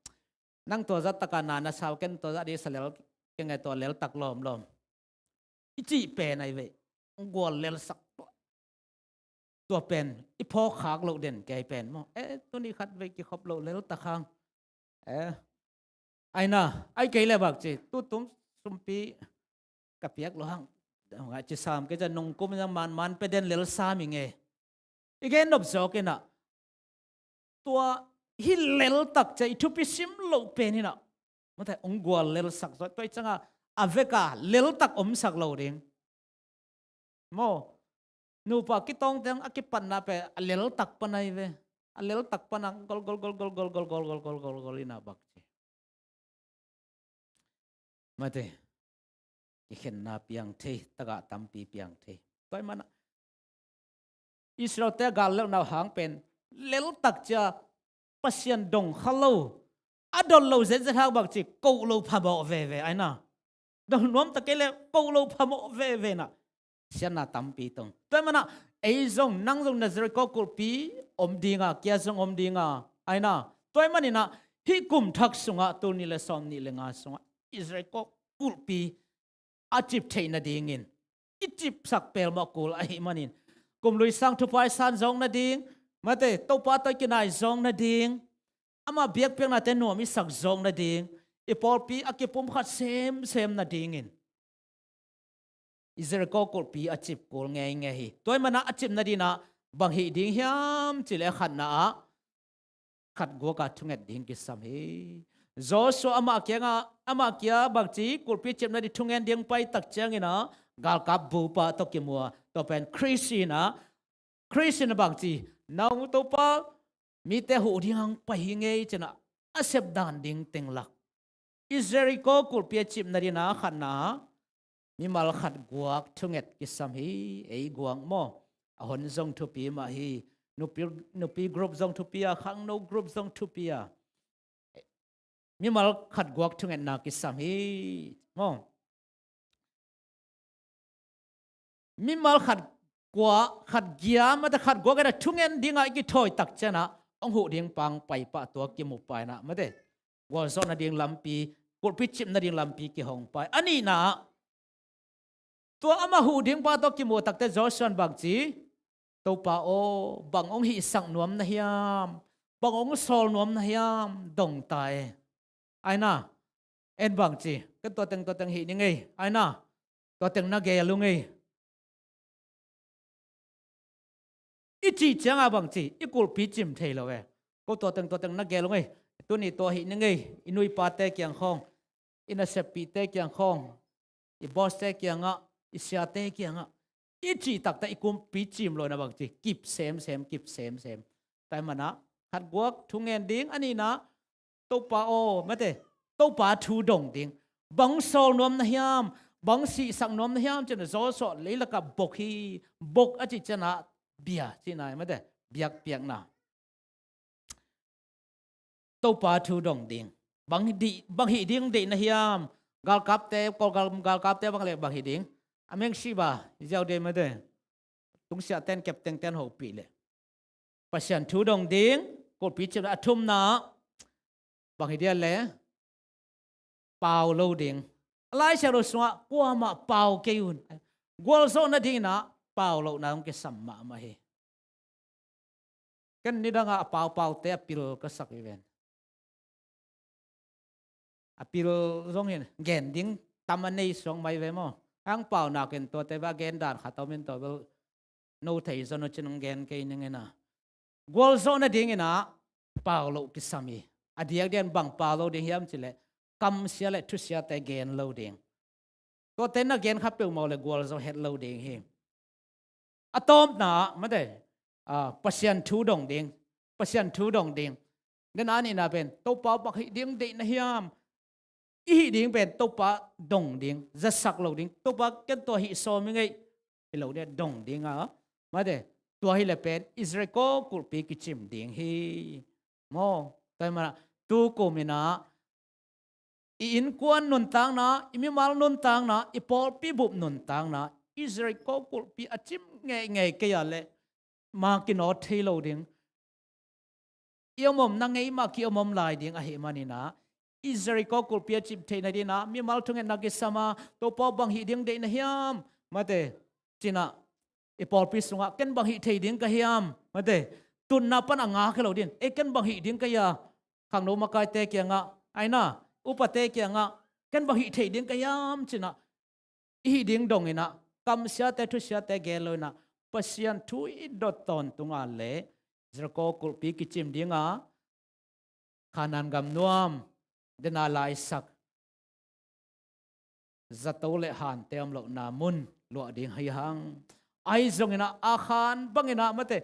Nang tua zah taka na na sau, ken tua zah ding sa lel keng e, tua lelh tak lawmlawm i cih pen ai ve. Gual lelhsak tua, tua pen i phawk khak loh den kei pen maw? E, tuni khat vei kikhop loh lelh tak hang. E, ai na, ai kei le bak ci, tu tum sumpi ka piak lo hang. Ngai ci sam kei cia, nungkum in a manman pe den lelh sam i nge. I gen nop zawk in ah, tua hi lelh tak cia i thupi sim loh pen in ah, mate, hong gual lelhsak zaw. Tua i cianga a veka lelh tak omsak lo ding maw? Nupa kitawng teng a kipatna pen a lelh tak pan ai ve. A lelh tak pan a gol gol gol gol gol gol gol gol gol gol gol in a bak ci. Mate, i khenna piang thei, tagah tampi piang thei. Tua i manah Israel-te a gal lelhna hang pen lelh tak cia Pasian dong kha lo, a dot lo zetzet hang bak ci, koh lo phamawh veve ai na. Dong nuam ta kei le koh lo phamawh veve na. Siatna tampi tong. Tua i manah ei zong, nang zong na Jericho kulhpi om dinga, kia zong om dinga ai na. Tua i manin ah hih kum thak sungah, tul nih le sawm nih le nga sungah Israel kulhpi a cip theih nadingin, i cipsak pelmawh kul ahih manin, kum lui sang thupha i san zawk nading, mate, Topa tawh i kinai zawk nading, ama biakpiaknate nuam i sak zawk nading, i pawlpi a kipumkhat semsem nadingin i Jericho kulhpi a cip kul ngeingei hi. Tua i manah a cip nadingin ah bang hih ding hiam cih leh, a khatna ah khat guak a thunget ding kisam hi. Joshua amah kiangah, amah kia bang ci, kulhpi cip nading thungen ding pai tak ciangin ah galkap bupa tawh kimu a, tua pen Khrist in ah, Khrist in ah bang ci, nang Topa mite huh ding hong pai hi ngei ci-in ah a sep dan ding teng lak. I Jericho kulhpi a cip nadingin ah khatna ah mimal khat guak thunget kisam hi. Ei guak maw? A hon zong thupi mah hi. Nupi, nupi group zong thupi a, khangno group zong thupi a, mimal khat guak thungetna kisam hi. Maw? mimal khat kua, khat giam, mate, khat guak in a thungen dingah i kithawi tak ciangah hong huh ding pang paipah tua kimu painah, mate, gualzawh nading lampi, kulhpi cim nading lampi kihong pai. A nihna, tua amah huh ding pa tawh kimuh takte Joshua in bangci, Topa aw, bang hong hihsak nuam na hiam, bang hong sawl nuam na hiam, dong ta e. Aina, en bangci, ken tua teng, tua teng hih ning ei. Aina, tua teng na gel ung ei. I cih ciangah bangci, i kulhpi cim thei lo e. Ko tua teng, tua teng na gel ung ei. Tuni tua hih ning ei, i nuipate kiang khawng, i naseppihte kiang khawng, i bawste kiangah, i siate kiangah, i cih takte i kulhpi cim lo na bangci, kip semsem, kip semsem. Tua ahih manah, khat guak thungen ding, a nihna, Topa aw, mate, Topa thu dong ding. Bang sawl nuam na hiam, bang sihsak nuam na hiam, cin a Joshua leilakah bok hi, bok a cih ciangah bia, cihna, mate, biakpiakna. Topa thu dong ding. Bang dih, bang hih ding deih na hiam, galkapte, Kawl gal, galkapte bang leh bang hih ding. A meng sih ba, ziau dei, mate. Tungsiah ten, kep teng ten hopih leh. Pasian thu dong ding, kulhpi cimna a thumna, bang hi dia le, pau lo ding. A Lai Siangtho sungah kuamah pau kei un. Gualzawh nadingin ah pau lohna hong kisam mahmah hi. Ken nidangah a paupaute a pil ka sak hi ven. A pil zong hin gen ding tam a nei suang mai ve maw? Hang pau nakin tuate va gen dan khat om in tua bel no thei zon uh cin hong gen kei ning in a. Gualzawh nadingin ah pau loh kisam hi. A diakdiakin bang pau lo ding hiam cileh kamsia le thusiate gen lo ding. Tuate na gen kha peuhmah le gualzawh het lo ding hi. A tawpna, mate, ah, Pasian thu dong ding. Pasian thu dong ding. Den a nihna pen, Topa bang hih ding deih na hiam? I hih ding pen, Topa dong ding, zasak lo ding. Topa ken tua hih sawm i ngeih. Hi lo dia dong ding a. Mate, tua hi le pen, Jericho kulhpi kicim ding hi. Maw, tua hi manah, tu kum in ah, i innkuan nuntakna, i mimal nuntakna, i pawlpi bup nuntakna, i Jericho kulhpi a cim ngeingei kei a leh, ma kinawt thei lo ding. I om om na ngei mah ki om om lai ding ahih manin ah, i Jericho kulhpi a cim theih nadingin ah, mimal thungetna kisam a, Topa bang hih ding deih na hiam? Mate, cin ah, i pawlpi sungah ken bang hih thei ding ka hiam? Mate, tutna pan a ngak hi lo ding. Ei, ken bang hih ding ka hia? Khangno makaite kiangah, aina, upate kiangah, ken bang hih thei ding ka hiam? Cin ah, i hih ding dongin ah, kamsiate, thusiate gen lo in ah, Pasian thu i dot tawntung a leh, Jericho kulhpi kicim ding a, Kanaan gam nuam, den a laisak zato le hante om lohna mun luah ding hi hang. Ahi zongin ah, Akhan bangin ah, mate,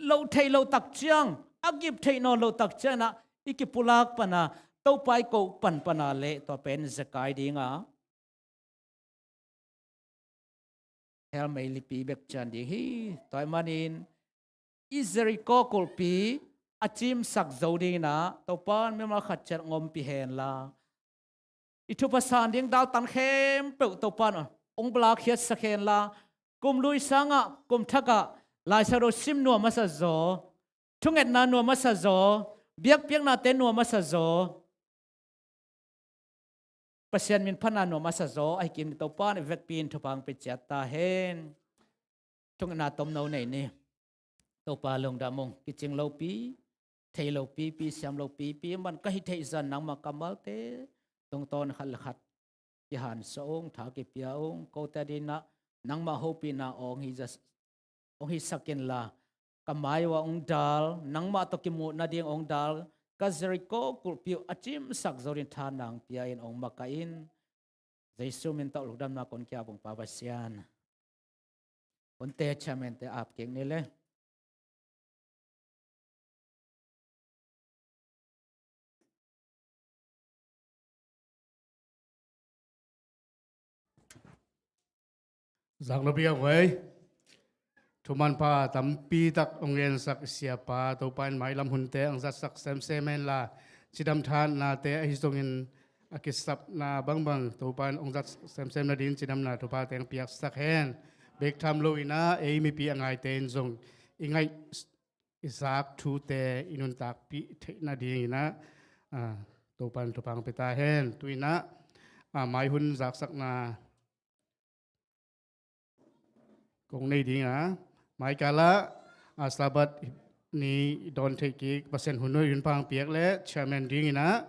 loh theih loh tak ciang, a kip theih nawn loh tak ciangin ah, i kipulak pan a, Topa i koh pan pan a leh, tua pen zekai ding a, hell meilipi bek cian ding hi. Tua ahih manin, i Jericho kulhpi a cimsak zo dingin ah, Topa in mimal khat ciat hong ompih hen la, i thupha san ding daltan khempeuh Topa in hong lakkhiatsak hen la, kum lui sangah, kum thakah, Lai Siangtho sim nuam masa zaw, thungetna nuam masa zaw, biakpiaknate nuam masa zaw, Pasian min phatna nuam masa zaw, ahi kim Topa in i vekpi in thupha hong pia ciat ta hen. Thungetna tomno nei ni. Topa lungdam ung, kicing lopi, thei lopi pi, siam lopi pi, man ka hih theih zah nangmah kammalte tungtawn khat le khat kihansuah ung, tha kipia ung, kote adingin ah nangmah hopihna hong hi zah, hong hisak inla, ka mai uh ah hong dal, nangmah tawh kimuh nading hong dal, ka Jericho kulhpi uh a cimsak zo ding tha nang pia in hong makaih in. Jesu min tawh lungdamna kong kiap ung Pa Pasian. Hunte, chairman-te ap kik ni le. Zak lo biak huai. Thuman pha tampi tak hong gensak i siapa, Topa in mailam hunte hong zatsak semsem hen la, cidam thahatnate ahi zongin a kisapna bangbang Topa in hong zat semsem nading cidamna thuphate hong piaksak hen. bek tham lo in ah ei mipi a ngaite in zong i ngaih i zak thute i nuntakpih theih nading in ah, a, Topa'n thupha hong pia ta hen. Tu in ah, a, mai hun zaksakna kong nei ding a, mai kal ah, a, Sabbath ni dawn theih kik Pasian hun nuai hun pang piak le chairman ding in ah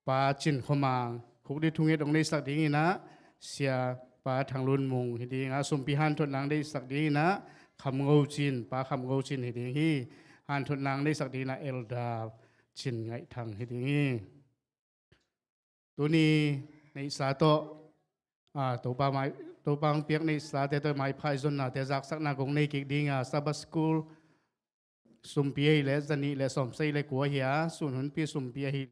Pa Cin Khua Mang, khukdi thunget hong neihsak ding in ah Sia Pa Thang Lun Mung hi ding a, sumpi hanthotna hong neihsak ding in ah Kham Ngo Cin, Pa Kham Ngo Cin hi ding hi. Hanthotna hong neihsak ding in ah Elder Cin Ngaih Thang hi ding hi. Tuni neihsa tawh, a, Topa mai, Topa hong piak neihsate tawh maipha i zonnate zaksakna kong nei kik ding a, Sabbath School sumpi ahih leh zanih le sawmsagih le kua hi a, sun hunpi sumpi ahih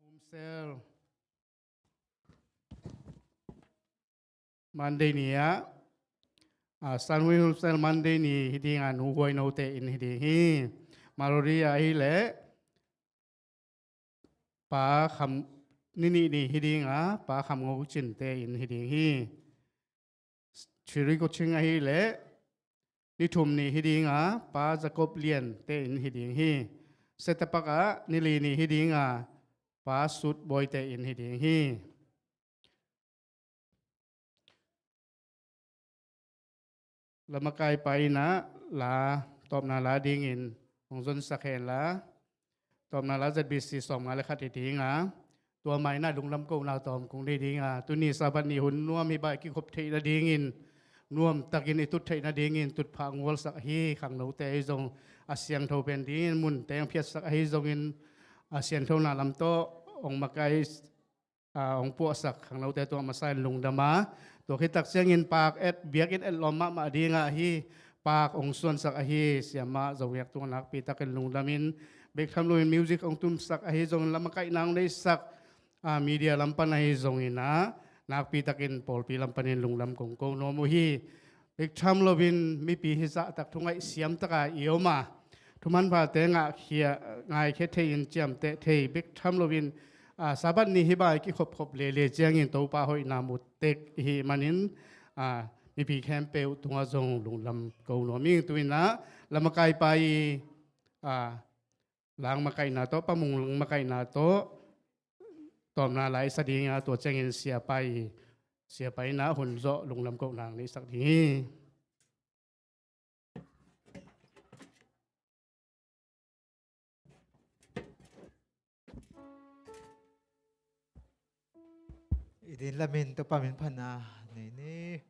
Home Cell Monday ni ah, a, Sunway Home Cell Monday ni hi ding a, Nu Huai Note in hi ding hi. Malori ahih leh Pa Kham, ni nih ni hi ding a, Pa Kham Ngo Cinte in hi ding hi. Chiri Coaching ahih leh ni thum ni hi ding a, Pa Jacob Liante in hi ding hi. Setapak ah ni li ni hi ding a, Pa Sut Bawite in hi ding hi. Lamakai pa in ah la, tawpna la dingin hong zonsak hen la, tawpna la Z B C sawmnga le khat hi ding a, tua mah in ah lungdam kohna tawm kong nei ding a, tuni Sabbath ni hun nuam hi bang i kikhop theih nadingin, nuamtakin i tut theih nadingin tutphah hong gualsak ahi khangnote ahi zong, a siangtho pen dingin mun teng phiatsak ahi zongin, a siangthona lam tawh hong makai, a, hong puahsak khangnote tungah masa in lungdam a, tua khit tak ciangin paak et, biakinn et lawm mahmah dingah hih paak hong suansak ahi siamah Zo Ngiak tungah nakpi takin lungdam in, bek tham loin music hong tumsak ahi zongin, lamakaihna hong neihsak, a, media lam pan ahi zongin ah, nakpi takin pawlpi lam panin lungdam kong ko nuam uh hi. Bek tham loin mipi hi zahtak thungaih siamtaka i om a, thumanphate ngahkhia, ngaikhia thei-in ciamteh thei, bek tham loin, a, Sabbath ni hi bang i kikhopkhop lele ciangin Topa hoihna mu tek i hih manin, a, mipi khempeuh tungah zong lungdam ko nuam ing. Tu in ah lamakai pa i, a, langmakaihna tawh, Pa Mung langmakaihna tawh tawpna la i sa ding a, tua ciangin siapa i, siapa in ah hun zawh lungdam kohna hong neihsak ding hi. I din lamin Topa min phatna nei ni.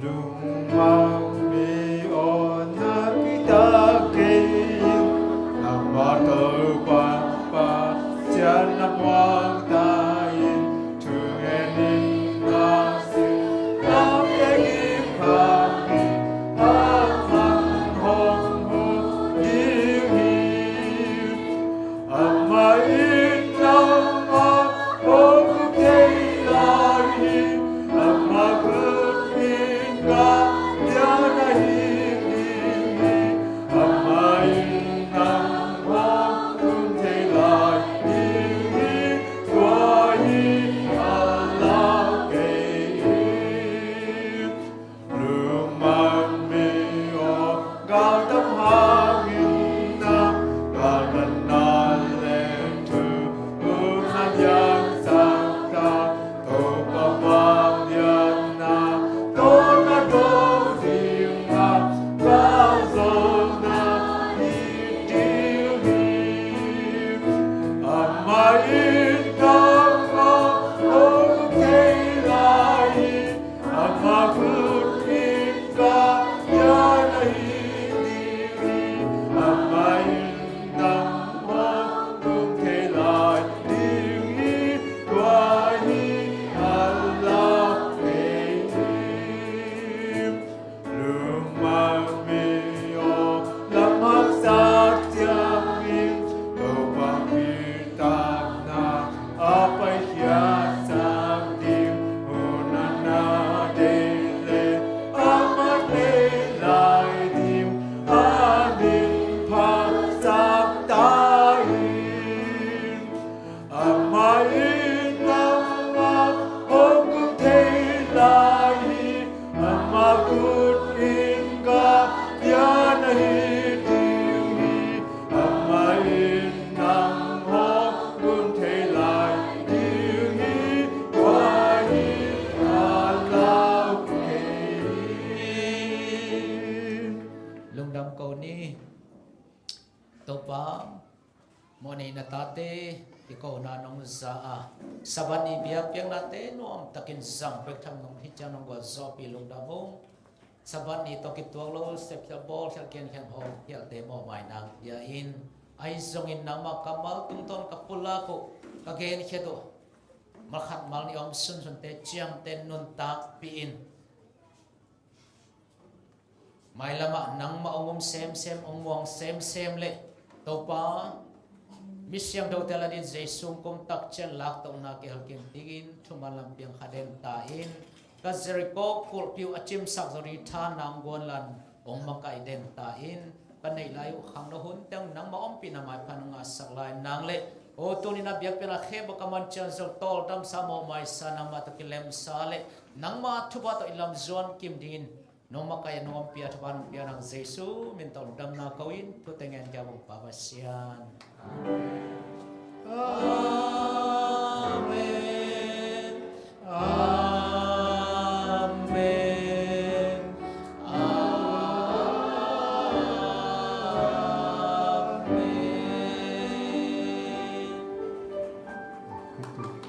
Lungmang mi aw, nakpi takin amah Topa Pasian na muang ta in, thungen in na sin, na pia in kham in, amah hong hong Mawhneihna tate kikona nong za a, Sabbath ni biakpiaknate nuamtakin zang bek tham nong hi ciang nong gualzawhpih lungdam ung. Sabbath ni tawh kituak lo sepkhial bawlkhial genkhial hawmkhialte mawhmaina bia in, ahi zongin nangmah kammal tungtawn ka pulak uh, ka genkhiat uh malkhat malnih a om sunsunte ciamteh nuntakpih in, mailamah nangmah hong um semsem, hong muang semsem le Topa, mi siangthote ladin Jesu hong kum tak ciang laktohna kihel kim dingin thuman lam piang kha den ta in. Ka Jericho kulhpi uh a cimsak zawh ding tha nang guanlan hong makaih den ta in. Ka neih lai uh khangno hun teng nangmah ompihna maipha na ngahsak lai nang le, aw tuni-in a biakpiakna khempeuh ka man ciang zong tawldamsa, mawhmaisa, nangmah tawh kilemsa le nangmah thupha tawh i lam zuan kim dingin nong makaih a, nong ompih a, thupha nong pia nang Jesu min tawh lungdamna ko in, thute ngen kia bawm Pa Pasian. Amen. Amen. Amen.